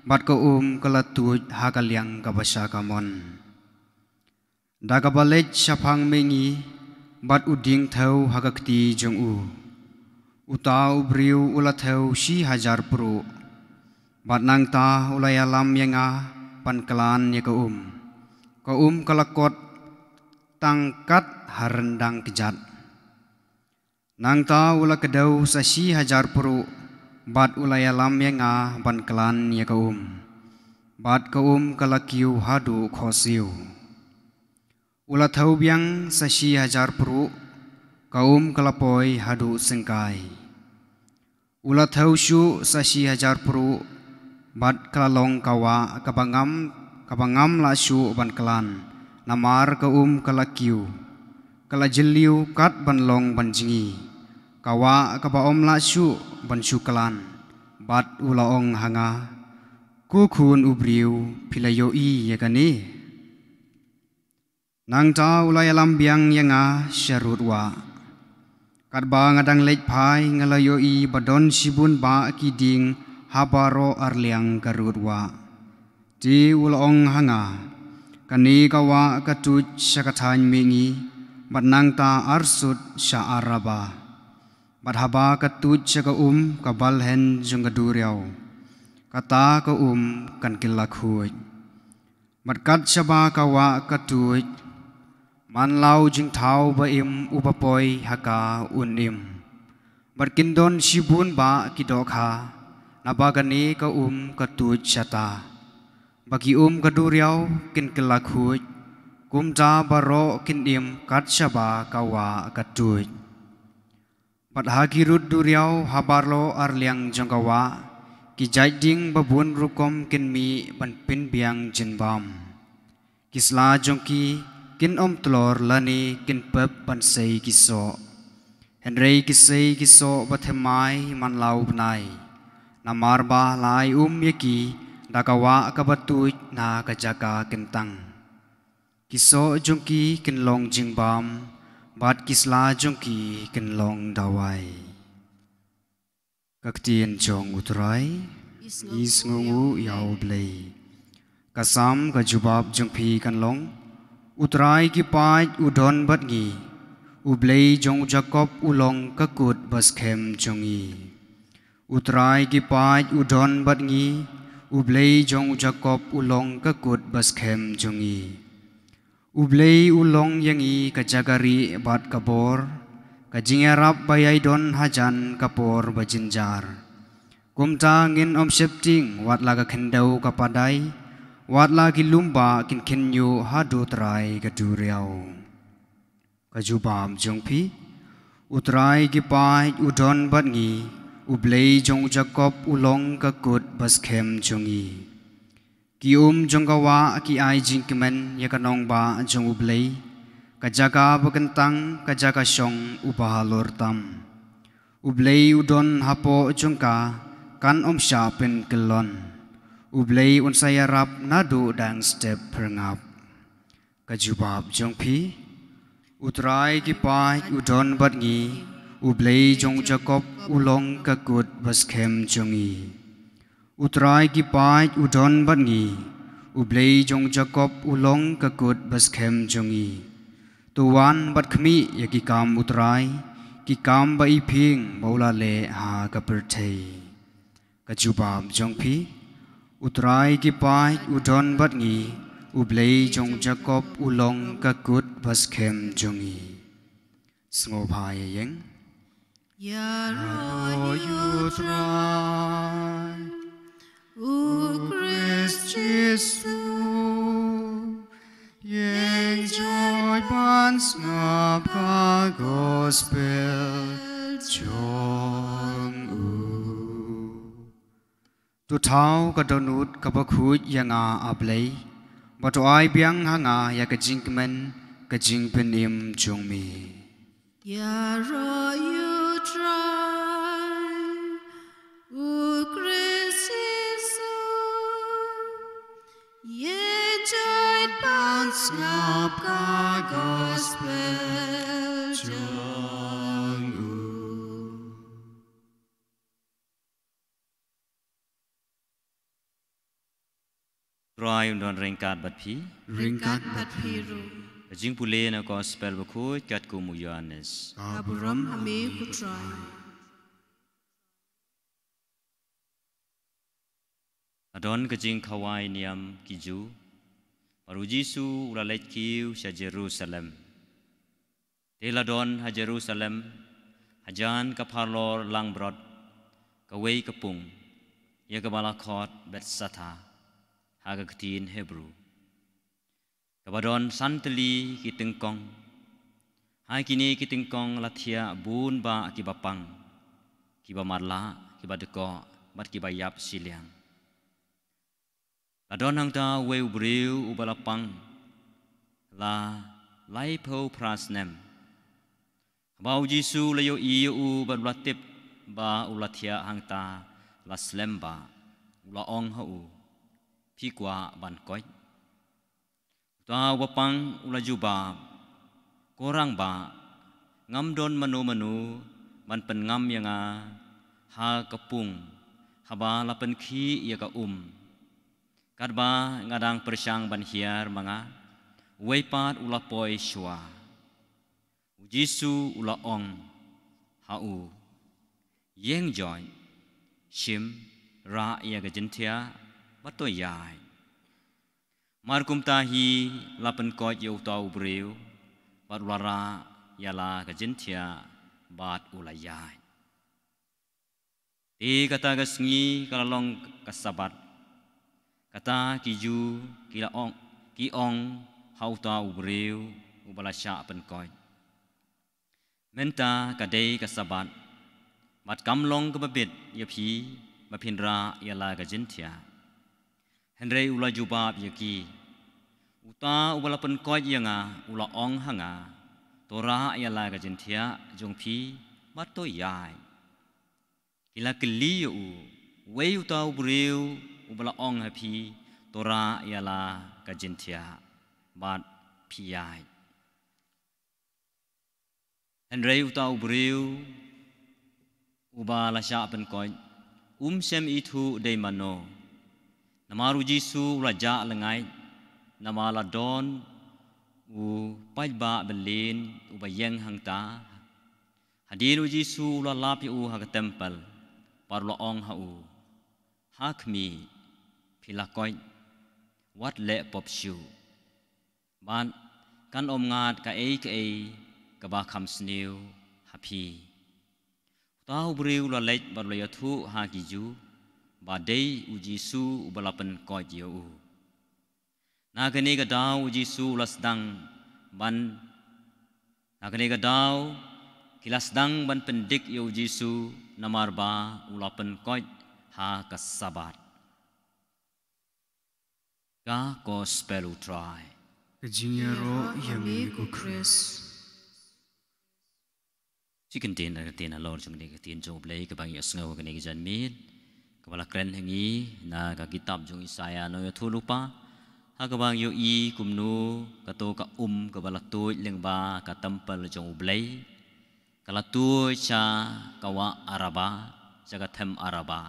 bad ka um ka la tuid ha ka liang kaba sha kamon. Da kaba leit shaphang mihngi, bad u dieng thew ha ka kti jong u, uta u briew u la thew shi hajar pruh. Bad nangta u la ïalam ïa nga ban klan ïa ka um. Ka um ka la kot tang kat ha ryndang kjat. Nangta u la kdew sa shi hajar pruh, bad u la ïalam ïa nga ban klan ïa ka um. Bad ka um ka la kiew haduh khohsiew. U la thew biang sa shi hajar pruh, ka um ka la poi haduh syngkai. U la thew shuh sa shi hajar pruh, bad ka la long ka wah kaba ngam, kaba ngam lah shuh ban klan, namar ka um ka la kiew. Ka la jylliew kat ban long ban jngi. Ka wah kaba ym lah shuh ban shu klan. Bad u la ong ha nga, ko khun u briew, phi la ïohi ïa kane? Nangta u la ïalam biang ïa nga sha rud wah. Katba nga dang leit phai, nga la ïohi ba don shibun bah ki dieng ha baroh arliang ka rud wah. Te u la ong ha nga, kane ka wah ka tuid sha ka thaiñ mihngi, bad nangta arsut sha Araba. Bad haba ka tuid sha ka um ka balheng jong ka duriaw, kata ka um kan kylla khuid. Bad kat shaba ka wah ka tuid, man la u jingthaw ba im uba poi ha ka un im. Bad kin don shibun bah ki dohkha, naba kane ka um ka tuid shata. Ba ki um ka duriaw kin kylla khuid, kumta baroh kin im kat shaba ka wah ka tuid. Bad ha ki rud duriaw ha baroh arliang jong ka wah, ki jait dieng ba bun rukom kin mih ban pynbiang jingbam. Ki sla jong ki kin ym tlor lane kin pep ban sei ki soh. Hynrei ki sei ki soh ba thymmai man la u bnai. Namar ba la ai um ïa ki da ka wah kaba tuid na ka jaka kyntang. Ki soh jong ki kin long jingbam, bad ki sla jong ki kin long dawai. Ka ktien jong U Trai. Ngi sngewnguh ïa U Blei. Ka Salm ka jubab jong phi kan long: U Trai ki paid u don bad ngi. U Blei jong u Jakob u long ka kut ba skhem jong ngi. U Trai ki paid u don bad ngi. U Blei jong u Jakob u long ka kut ba skhem jong ngi. U Blei u long ïa ngi ka jaka rieh bad ka bor, ka jingïarap ba ïai don hajan ka por ba jynjar. Kumta ngin ym sheptieng wat la ka khyndew ka padai, wat la ki lum bah kin khynñiuh haduh trai ka duriaw. Ka jubab jong phi. U Trai ki paid u don bad ngi. U Blei jong u Jakob u long ka kut ba skhem jong ngi. Ki um jong ka wah ki ai jingkmen ïa ka nongbah jong U Blei, ka jaka ba kyntang, ka jaka shong uba halor tam. U Blei u don hapoh jong ka, kan ym shah pynkyllon. U Blei un sa ïarap naduh dang step phyrngap. Ka jubab jong phi. U Trai ki paid u don bad ngi. U Blei jong u Jakob u long ka kut ba skhem jong ngi. U Trai ki paid u don bad ngi. U Blei jong u Jakob u long ka kut ba skhem jong ngi. To wan bad khmih ïa ki kam U Trai, ki kam ba iphieng ba u la leh ha ka pyrthei. Ka jubab jong phi. U Trai ki paid u don bad ngi. U Blei jong u Jakob u long ka kut ba skhem jong ngi. Sngewbha ïa ïeng. Ïaroh ïa U Trai, U Khrist Jisu, ïeng jot ban sngap ka gospel jong u. To thaw ka dohnud kaba khuid ïa nga, A Blei, bad to ai biang ha nga ïa ka jingkmen ka jingpynim jong me. Ïaroh ïa U Trai, U Khrist Jisu, ïeng jot ban sngap ka gospel jong u. Trai un don ryngkat bad phi. Ryngkat bad phi ruh. Ka jingpule na gospel bakhuid katkum u Ïoannis. Ka burom ha me ko Trai. La don ka jingkhawai niam ki Jiw, bad u Jisu u la leit kiew sha Jerusalem. Te la don ha Jerusalem, hajan ka pharlor langbrot, kawei ka pung, ïa kaba la khot Bethsatha, ha ka ktien Hebru. Kaba don san tylli ki tyngkong. Ha kine ki tyngkong la thiah bun bah kiba pang, kiba matlah, kiba dkoh, bad kiba ïap shiliang. La don hangta uwei u briew uba la pang la laiphew phra snem. Haba u Jisu u la ïohi ïa u bad u la tip ba u la thiah hangta, la slem bah, u la ong ha u, phi kwah ban koit? Uta uba pang u la jubab, ko rangbah, Ngam don mano mano ban pynngam ïa nga ha ka pung haba la pynkhih ïa ka um. Katba nga dang pyrshang ban hiar ma nga, uwei pat u la poi shuwa. U Jisu u la ong ha u, ïeng joit, shim, rah ïa ka jingthiah bad to ïaid. Mar kumta hi la pynkoit ïa uta u briew bad u la rah ïa la ka jingthiah bad u la ïaid. Te kata ka sngi ka la long ka Sabbath. Kata ki Jiw ki la ong, ki ong ha uta u briew uba la shah pynkoit, mynta ka dei ka Sabbath, bad kam long kaba bit ïa phi ba phin rah ïa la ka jingthiah. Hynrei u la jubab ïa ki, uta uba la pynkoit ïa nga u la ong ha nga, to rah ïa la ka jingthiah jong phi bad to ïaid. Ki la kylli ïa u, uei uta u briew uba la ong ha phi, to rah ïa la ka jingthiah bad phi ïaid? Hynrei uta u briew uba la shah pynkoit um shym ithuh dei mano. Namar u Jisu u la jah lyngngai, namar la don u paidbah bylliñ uba ïeng hangta. Hadien u Jisu u la lap ïa u ha ka templ, bad u la ong ha u, ha khmih, phi la koit, wat leh pop shuh. Bad kan ym ngat kaei kaei kaba kham sniew ha phi. Uta u briew u la leit bad u la ïathuh ha ki Jiw ba dei u Jisu uba la pynkoit ïa u. Na kane ka daw u Jisu u la sdang ban, na kane ka daw ki la sdang ban pyndik ïa u Jisu namar ba u la pynkoit ha ka Sabbath. Ka Gospel u Trai. Ka jingïaroh ïa me ko Khrist. Shi kyntien, kyntien halor jong kane ka ktien jong U Blei kaba ngi ïohsngew ha kane ka janmiet, kaba la kren ha ngi na ka kitab jong Isaïah nongïathuhlypa, ha kaba ngi ïohi kumno kato ka um kaba la tuid lyngba ka templ jong U Blei ka la tuid sha ka wah Arabah, sha ka them Arabah.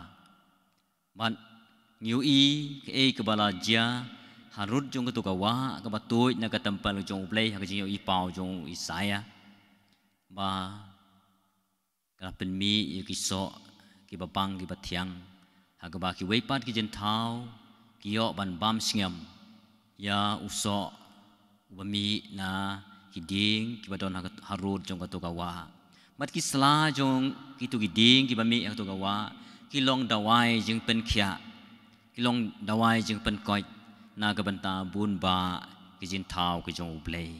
Bad ngi ïohi kaei kaba la jia harud jong kato ka wah kaba tuid na ka templ jong U Blei ha ka jingïohi paw jong u Isaïah, ba ka la pynmih ïa ki soh kiba bang kiba thiang, ha kaba kiwei pat ki jingthaw ki ïoh ban bam sngem ïa u soh uba mih na ki dieng kiba don ha, harud jong kato ka wah. Bad ki sla jong kito ki dieng kiba mih ha kato ka wah ki long dawai jingpynkhiah, ki long dawai jingpynkoit na ka bynta bun bah ki jingthaw ki jong U Blei.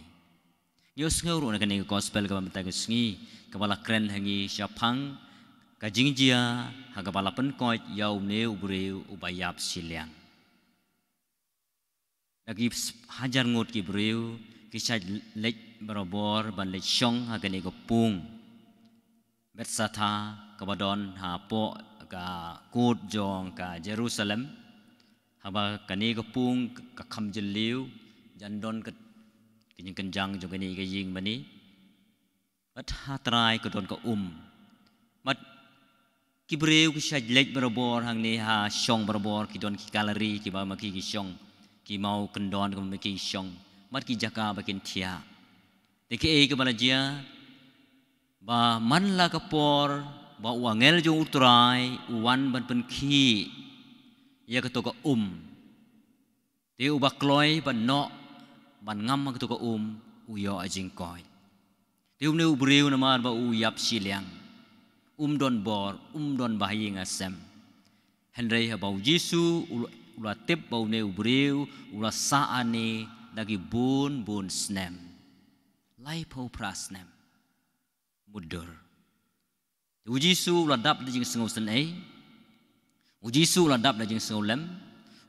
Ngi ïohsngew ruh na kane ka Gospel kaba mynta ka sngi kaba la kren ha ngi shaphang ka jingjia ha kaba la pynkoit ïa une u briew uba ïap shiliang. Da ki hajar ngut ki briew ki shait leit barabor ban leit shong ha kane ka pung Bethsaida kaba don hapoh ka kut jong ka Jerusalem. Haba kane ka pung ka kham jylliew, jan don ka, ka jingkynjang jong kane ka ïing mane. Bad ha trai ka don ka um. Bad ki briew ki shait leit barabor hangne, ha shong barabor, ki don ki gallery kiba ma ki ki shong, ki maw kyndon kiba ma ki ki shong, bad ki jaka ba kin thiah. Te kaei kaba la jia, ba man la ka por ba u angel jong U Trai u wan ban pynkhih ïa kato ka um. Te uba kloi ban noh ban ngam ha kato ka um u ïoh jingkoit. Te une u briew namar ba u ïap shiliang, um don bor, um don ba ha ïing ha sem. Hynrei haba u Jisu u la, u la tip ba une u briew u la sah ane da ki bun bun snem, laiphew phra snem mutdur. U Jisu u la dap da jingsngewsynei. U Jisu u la dap da jingsngewlem.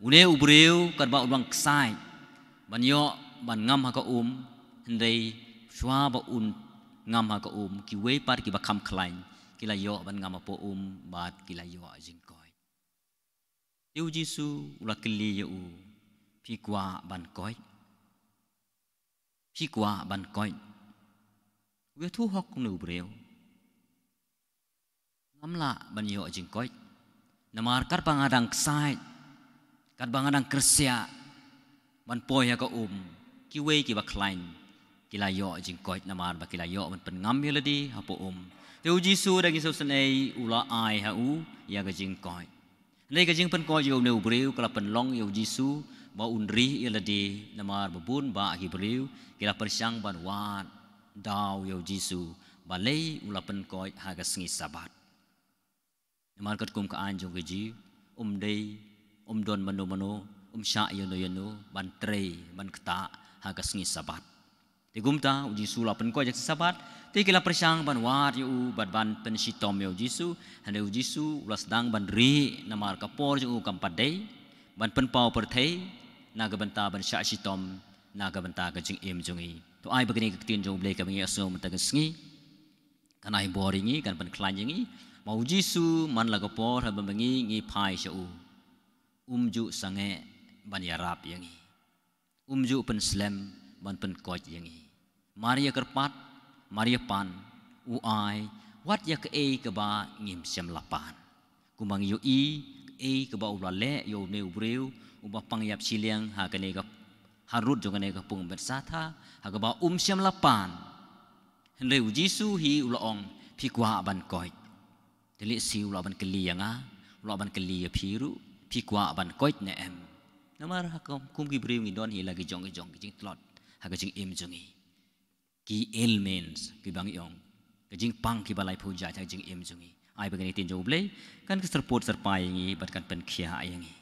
Une u briew katba u dang ksaid ban ïoh ban ngam ha ka um, hynrei shuwa ba un ngam ha ka um, kiwei pat kiba kham khlaiñ ki la ïoh ban ngam hapoh um bad ki la ïoh jingkoit. Te u Jisu u la kylli ïa u, phi kwah ban koit? Phi kwah ban koit? U ïathuh hok kumne u briew. Ngam lah ban ïoh jingkoit. Namar katba nga dang ksaid, katba nga dang kyrsiah ban poi ha ka um, kiwei kiba khlaiñ ki la ïoh jingkoit namar ba ki la ïoh ban pynngam ïa lade hapoh um. Te u Jisu da ki sngewsynei u la ai ha u ïa ka jingkoit. Hynrei ka jingpynkoit ïa une u briew ka la pynlong ïa u Jisu ba un rieh ïa lade, namar ba bun bah ki briew ki la pyrshang ban wad daw ïa u Jisu balei u la pynkoit ha ka sngi Sabbath. Namar katkum ka aiñ jong ki Jiw, um dei, um don mano mano, um shah ïano ïano ban trei, ban ktah ha ka sngi Sabbath. Te kumta u Jisu la pynkoit ha ka sngi Sabbath, te ki la pyrshang ban wad ïa u bad ban pynshitom ïa u Jisu. Hynrei u Jisu u la sdang ban rieh namar ka por jong u kam pat dei ban pynpaw pyrthei na ka bynta ban shah shitom na ka bynta ka jingim jong ngi. To ai ba kane ka ktien jong U Blei kaba ngi ïohsngew mynta ka sngi kan ai bor ïa ngi, kan pynkhlaiñ ïa ngi ba u Jisu man la ka por haba ma ngi ngi phai sha u, um ju sangeh ban ïarap ïa ngi. Um ju pynslem ban pynkoit ïa ngi. Mar ïa kyrpad, mar ïa pan, u ai wat ïa kaei kaba ngim shym la pan. Kumba ngi ïohi kaei kaba u la leh ïa une u briew uba pang ïap shiliang ha kane ka, harud jong kane ka pung Bethsaida, ha kaba um shym la pan. Hynrei u Jisu hi u la ong, phi kwah ban koit? Te lehse u lah ban kylli ïa nga, u lah ban kylli ïa phi ruh, phi kwah ban koit ne em? Namar ha ka kum ki briew ngi don hi la ki jong ki jong ki jingtlot ha ka jingim jong ngi. Ki ailments kiba ngi ong, ka jingpang kiba laiphew jait ha ka jingim jong ngi. Ai ba kane ka ktien jong U Blei kan ka syrpud syrpai ïa ngi bad kan pynkhiah ïa ngi.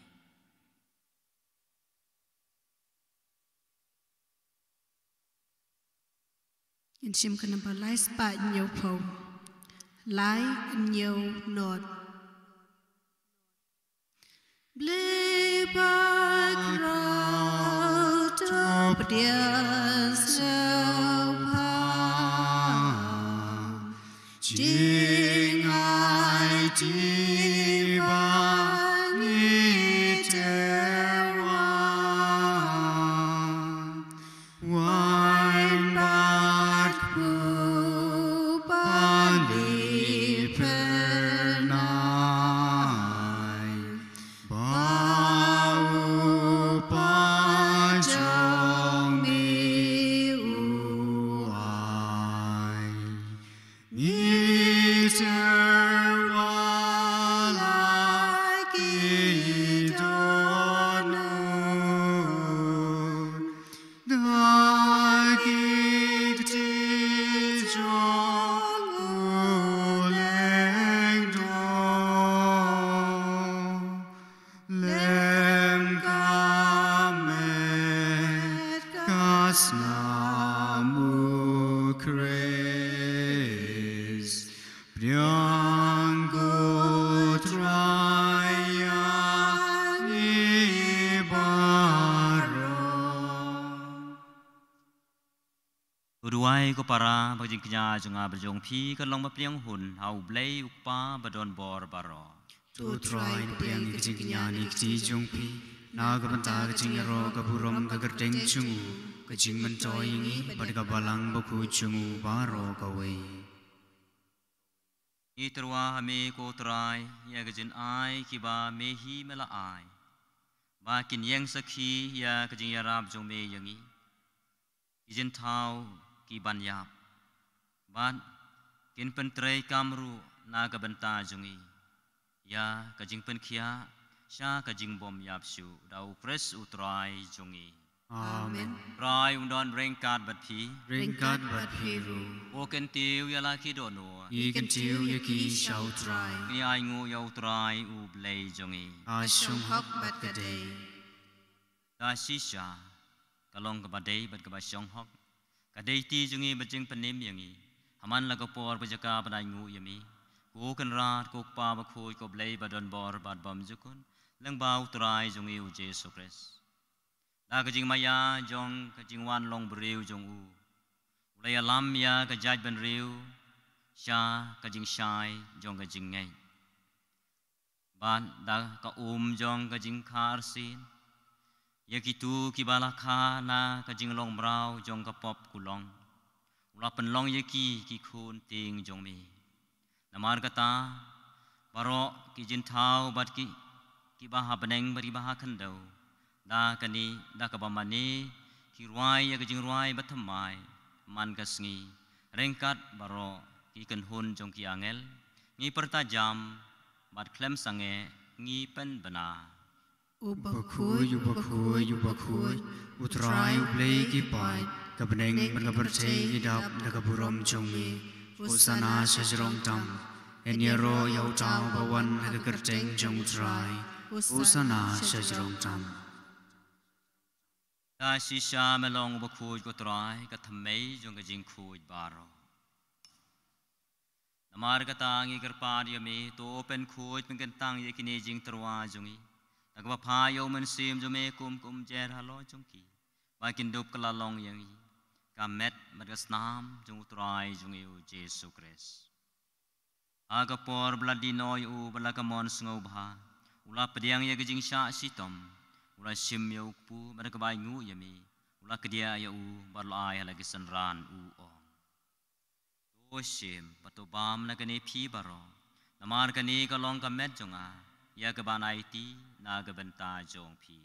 Ngin shim ka namba lai spah hynñiew phew. Lai hynñiew nod. Blei ba khraw to pdiang sngewbha. Jingaiti ba ngi te wan, wan bad kpu ba ngi pynai, ba u Pa jong ngi u ai. Ngi te wan la ki dohnud, da ki kti jong u lyngdoh. Lem ka met ka snam u Khrist, pdiang ko Trai ïa ngi baroh. To duwai ko para, ba ka jingkñia jong nga bad jong phi kan long ba pdiang hun ha U Blei U Kpa ba don bor baroh. To Trai, pdiang ïa ka jingkñia ne kti jong phi na ka bynta ka jingïaroh, ka burom, ka kyrteng jong u, ka jingmyntoi ïa ngi bad ka balang bakhuid jong u baroh kawei. Ngi tyrwa ha me ko Trai ïa ka jingai kiba me hi me la ai, ba kin ïeng sakhi ïa ka jingïarap jong me ïa ngi, ki jingthaw ki ban ïap, bad kin pyntreikam ruh na ka bynta jong ngi ïa ka jingpynkhiah sha ka jingbymïap shuh, da U Khrist U Trai jong ngi. Amen. Trai un don ryngkat bad phi. Ryngkat bad phi ruh. Ko kyntiew ïa la ki dohnud. Ngi kyntiew ïa ki sha U Trai. Ngi ainguh ïa U Trai U Blei jong ngi. Ka shong hok bad ka dei. Ka shisha ka long kaba dei bad kaba shong hok. Ka dei kti jong ngi bad jingpynim ïa ngi ha man la ka por bad jaka ban ainguh ïa me, ko Kynrad, ko Kpa Bakhuid, ko Blei ba don bor bad bymjukut, lyngba U Trai jong ngi U Jisu Khrist. Da ka jingmaïa jong ka jingwan long briew jong u, u la ïalam ïa ka jaitbynriew sha ka jingshai jong ka jingngeit, bad da ka um jong ka jingkha arsien ïa kito kiba la kha na ka jinglong mraw jong ka pop kulong, u la pynlong ïa ki ki khun tieng jong me. Namar kata, baroh ki jingthaw bad ki, kiba ha bneng bad kiba ha khyndew, da kane, da kaba mane ki rwai ïa ka jingrwai bathymmai man ka sngi, ryngkat baroh ki kynhun jong ki angel, ngi pyrta jam bad khlem sangeh ngi pynbna. U bakhuid, u bakhuid, u bakhuid, U Trai U Blei ki paid, ka bneng bad ka pyrthei ngi dap da ka burom jong me. Hosana sha jrong tam. Yn ïaroh ïa uta uba wan ha ka kyrteng jong U Trai. Hosana sha jrong tam. Ka shisha me long u bakhuid ko Trai, ka thymmei jong ka jingkhuid baroh. Namar kata ngi kyrpad ïa me, to pynkhuid pynkyntang ïa kine jingtyrwa jong ngi, da kaba phah ïa u Mynsiem jong me kum ka umjer halor jong ki, ba kin dup kylla long ïa ngi ka met bad ka snam jong U Trai jong ngi U Jisu Khrist. Ha ka por ba la die noh ïa u bad la ka mon sngewbha, u la pdiang ïa ka jingshah shitom, u la shim ïa u kpu bad da kaba ainguh ïa me, u la kdiah ïa u bad u la ai ha la ki synran, u ong: To shim bad to bam na kane phi baroh, namar kane ka long ka met jong nga, ïa kaban aiti na ka bynta jong phi.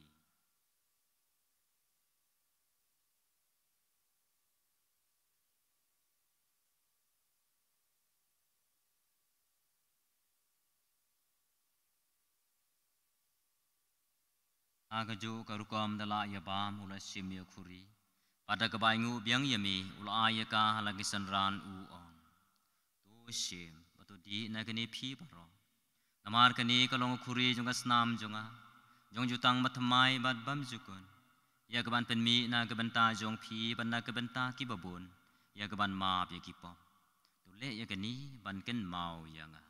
Ha kajuh ka rukom da la ïa bam, u la shim ïa u khuri, bad da kaba ainguh biang ïa me, u la ai ïa ka ha la ki synran, u ong: To shim bad to dih na kane phi baroh, namar kane ka long ka khuri jong ka snam jong nga, jong jutang bathymmai bad bymjukut, ïa kaban pynmih na ka bynta jong phi bad na ka bynta kiba bun, ïa kaban map ïa ki pop. To leh ïa kane ban kynmaw ïa nga.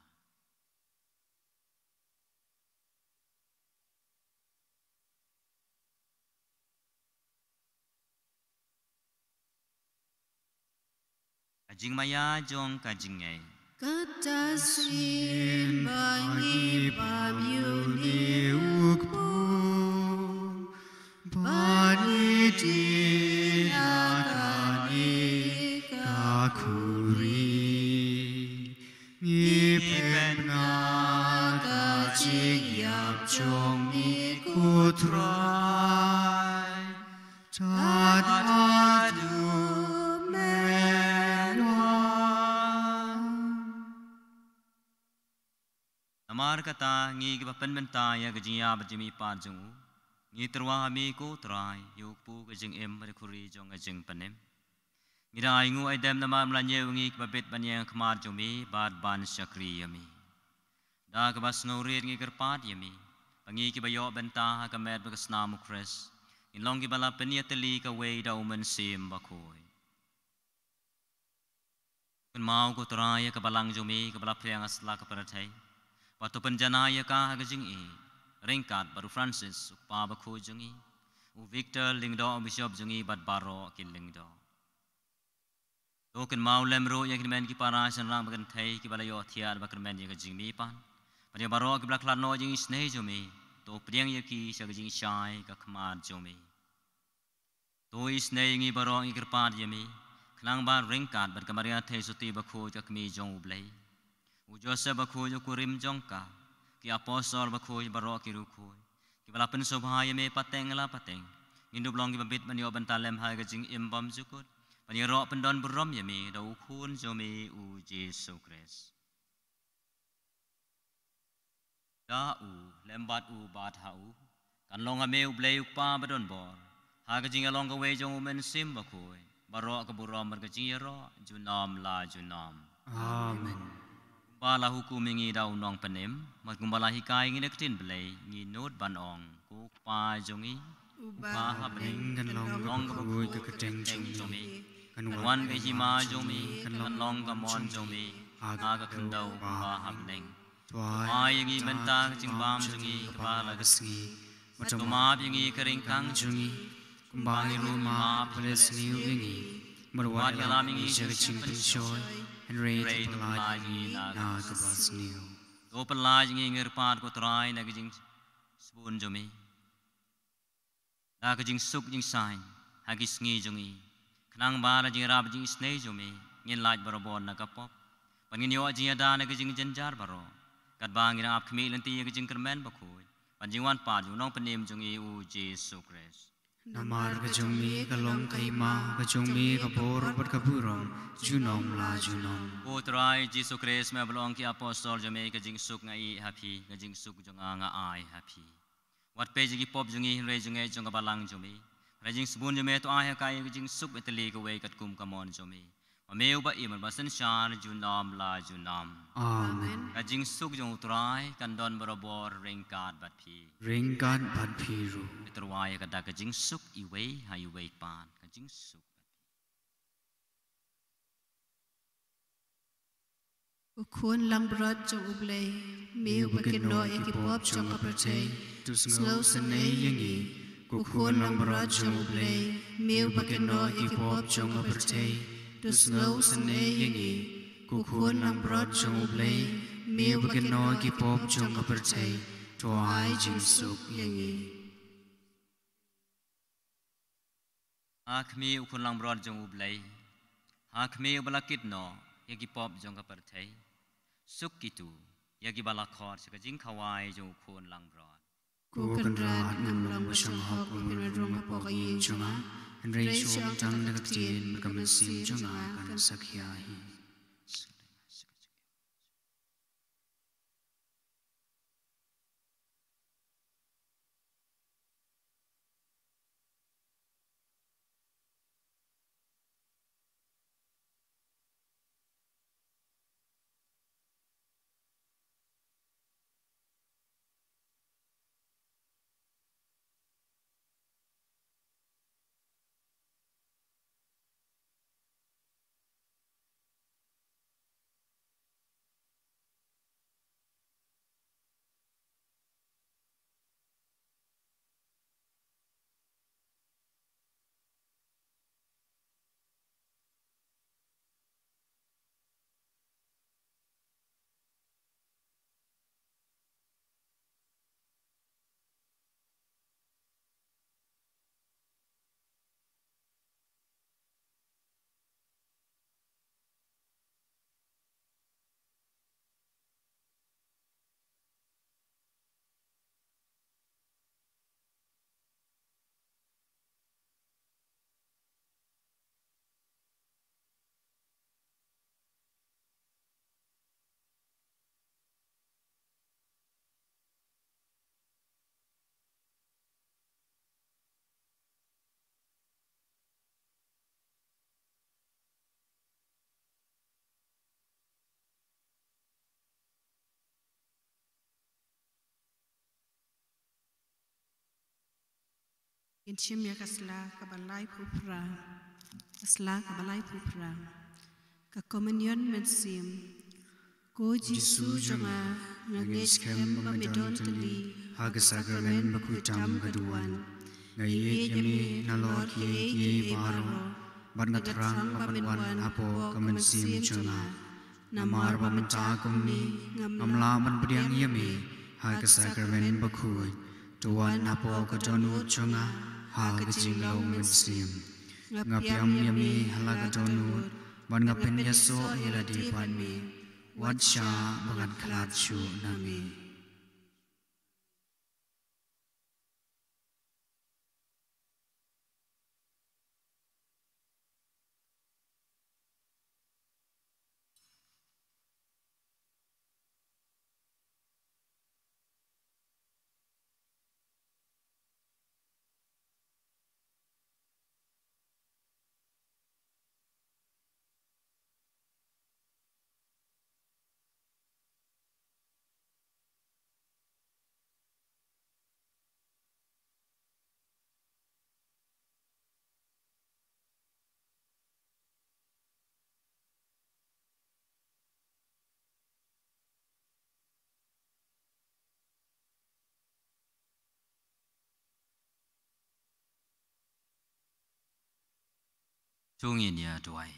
Ka jingmaïa jong ka jingngeit. Kata sien ba ngi bam ïa une u kpu, ba ngi dih na kane ka khuri, ngi pynbna ka jingïap jong me ko Trai, tad haduh men wan. Namar kata ngi kiba pynbynta ïa ka jingïap bad jingmihpat jong u, ngi tyrwa ha me ko Trai, ïa u kpu ka jingim bad ka khuri jong ka jingpynim. Ngi da ainguh aidem namar me la ñiew ïa ngi kiba bit ban ïeng ha khmat jong me bad ban shakri ïa me. Da kaba sngewrit ngi kyrpad ïa me, ba ngi kiba ïoh bynta ha ka met bad ka snam u Khrist, ngin long kiba la pynïatylli kawei da u Mynsiem Bakhuid. Kynmaw ko Trai ïa ka balang jong me kaba la phriang ha slak ka pyrthei, bad to pynjanai ïa ka ha ka jingïeit, ryngkat bad u Francis u kpa bakhuid jong ngi, u Victor Lyngdoh u bishop jong ngi bad baroh ki lyngdoh. To kynmaw lem ruh ïa ki hynmen ki para shynrang ba kynthei kiba la ïohthiah bad kyrmen ïa ka jingmihpat, bad ïa baroh kiba la khlad noh ïa ka jingisynei jong me, to pdiang ïa ki sha ka jingshai ka khmat jong me. To isynei ïa ngi baroh, ngi kyrpad ïa me, khnang ba ryngkat bad ka Maria Theisotti bakhuid ka kmie jong U Blei, u Joseph bakhuid u kurim jong ka, ki apostol bakhuid baroh ki riewkhuid kiba la pynsngewbha ïa me pateng la pateng, ngin dup long kiba bit ban ïoh bynta lem ha ka jingim bymjukut, ban ïaroh pyndon burom ïa me da u Khun jong me u Jisu Khrist. Da u, lem bad u, bad ha u, kan long ha me U Blei U Kpa badonbor, ha ka jingïalong kawei jong U Mynsiem Bakhuid, baroh ka burom bad ka jingïaroh junom la junom. Amen. Kumba la hukum ïa ngi da u Nongpynim, bad kumba la hikai ïa ngi da ka ktien Blei, ngi nud ban ong: Ko Kpa jong ngi uba ha bneng, kan long kaba khuid ka kyrteng jong me, kan wan ka hima jong me, kan long ka mon jong me ha ka khyndew uba ha bneng. To ai ïa ngi mynta ka jingbam jong ngi kaba la ka sngi, bad to map ïa ngi ka ryngkang jong ngi, kumba ngi ruh ngi map ïa kiba leh sniew ïa ngi, bad wat ïalam ïa ngi sha ka jingpynshoi, hynrei to pynlait ïa ngi na kaba sniew. To pynlait ïa ngi, ngi kyrpad ko Trai, na ka jingsbun jong me, da ka jingsuk jingsaiñ ha ki sngi jong ngi, Khnang ba da ka jingrap jingisynei jong me ngin lait barabor na ka pop, bad ngin ïoh jingïada na ka jingjynjar baroh, katba ngi dang ap khmih lynti ïa ka jingkyrmen bakhuid bad jingwan pat jong u Nongpynim jong ngi u Jisu Khrist. Namar ka jong me ka long ka hima, ka jong me ka bor bad ka burom, junom la junom. Ko Trai Jisu Khrist, me ba la ong ïa ki apostol jong me, ka jingsuk nga ai ha phi, ka jingsuk jong nga nga ai ha phi. Wat peit ïa ki pop jong ngi, hynrei jong ngi jong ka balang jong me. Hynrei ka jingsbun jong me to ai ha ka ïa ka jingsuk bad ïa ka jingkyrkhu kawei katkum ka mon jong me. Ma me uba im bad ba synshar junom la junom. Amen. Ka jingsuk jong u Trai kan don barabor ryngkat bad phi. Ryngkat bad phi ruh. Te to ai ka dak ka jingsuk iwei ha iwei pat, ka jingsuk. U Khun langbrot jong U Blei, me uba kynnoh ïa ki pop jong ka pyrthei, to sngewsynei ïa ngi. U Khun langbrot jong U Blei, me uba kynnoh ïa ki pop jong ka pyrthei, to sngewsynei ïa ngi. U Khun langbrot jong U Blei, me uba kynnoh ïa ki pop jong ka pyrthei, to ai jingsuk ïa ngi. Ha khmih, U Khun langbrot jong U Blei. Ha khmih, uba la kynnoh ïa ki pop jong ka pyrthei. Suk kito ïa kiba la khot sha ka jingkhawai jong U Khun langbrot. Ko Kynrad, ngam long ba shong hok ba phin wan rung hapoh ka ïing jong nga, hynrei shu ong tang da ka ktien bad ka mynsiem jong nga kan sakhia hi. Ngin shim ïa ka sla kaba laiphew phra. Ka sla kaba laiphew phra. Ka Komunion Mynsiem. Ko Jisu jong nga, nga ngeit skhem ba me don tylli ha ka sakramen bakhuid tam ka duwan. Nga ïeit ïa me nalor kiei kiei baroh, bad nga thrang ba men wan hapoh ka mynsiem jong nga. Namar ba mynta kumne ngam lah ban pdiang ïa me ha ka sakramen bakhuid. To wan hapoh ka dohnud jong nga ha ka jinglong mynsiem. Nga pdiang ïa me ha la ka dohnud, bad nga pynïasoh ïa lade bad me. Wat shah ba ngan khlad shuh na me. To ngin ïa duwai.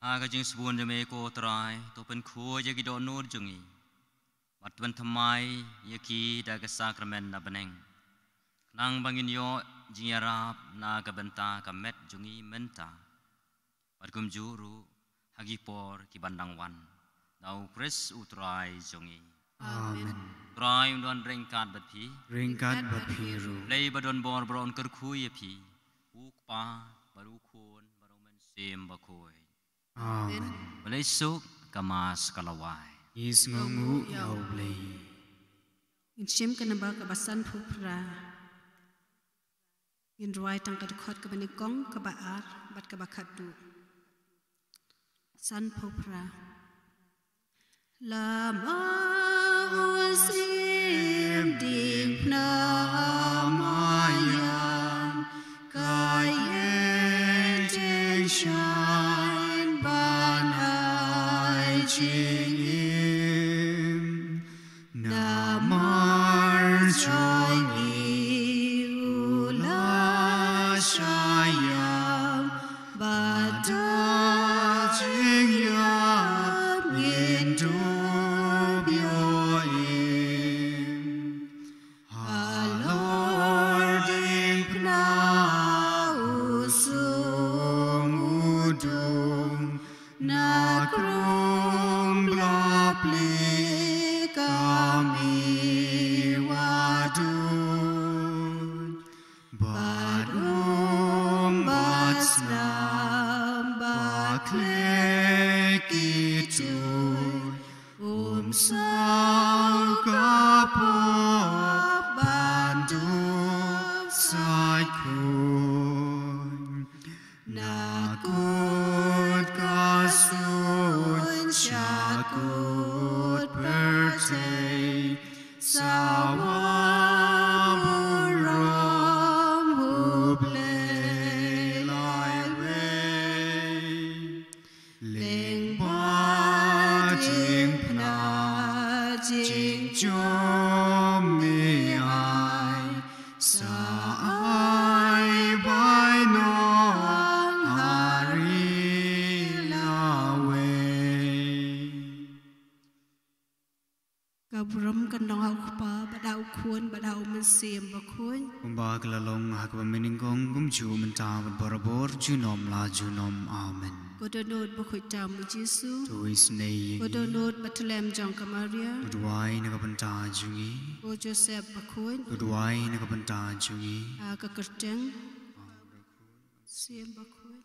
Ha ka jingsbun jong me ko Trai, to pynkhuid ïa ki dohnud jong ngi, bad to pynthymmai ïa ki da ka sakramen na bneng. Nang ba ngin ïoh jingïarap na ka bynta ka met jong ngi mynta, bad kumjuh ruh ha ki por ki ban dang wan, da U Khrist U Trai jong ngi. Amen. Trai un don ryngkat bad phi. Ryngkat bad phi ruh. Blei ba don bor baroh un kyrkhu ïa phi, U Kpa, bad U Khun, bad U Mynsiem Bakhuid. Amen. Balei suk ka Mass ka la wai. Ngi sngewnguh ïa U Blei. Ngin shim ka namba kaba sanphew phra. Ngin rwai tang ka dkhot kaba nyngkong, kaba ar, bad kaba khatduh. Sanphew phra. Lama u sim diengphna maïan, ka ïeng jingshaiñ ban ai jingim. Namar jong ngi u la shah ïap, bad da jingïap ngin dup ïoh im. Halor diengphna u sum u dung, na krung bapli ka mih wa dud, bad um bad snam ba khleh ki tuid, um saw ka pop ban dup sait khuid. Na kut ka suiñ sha kut pyrthei, sawa burom U Blei laiwei. Lyngba diengphna jingjop me ai, sa ai bainong ha ri lawei. Ka burom kan long ha U Kpa, bad ha U Khun, bad ha U Mynsiem Bakhuid. Kumba ka la long ha kaba mynnyngkong, kumjuh mynta bad barabor, junom la junom. Amen. Ko dohnud bakhuid tam U Jisu. To isynei ïa ngi. Ko dohnud bathylliem jong ka Maria. To duwai na ka bynta jong ngi. Ko Joseph Bakhuid. To duwai na ka bynta jong ngi. Ha ka kyrteng Mynsiem Bakhuid.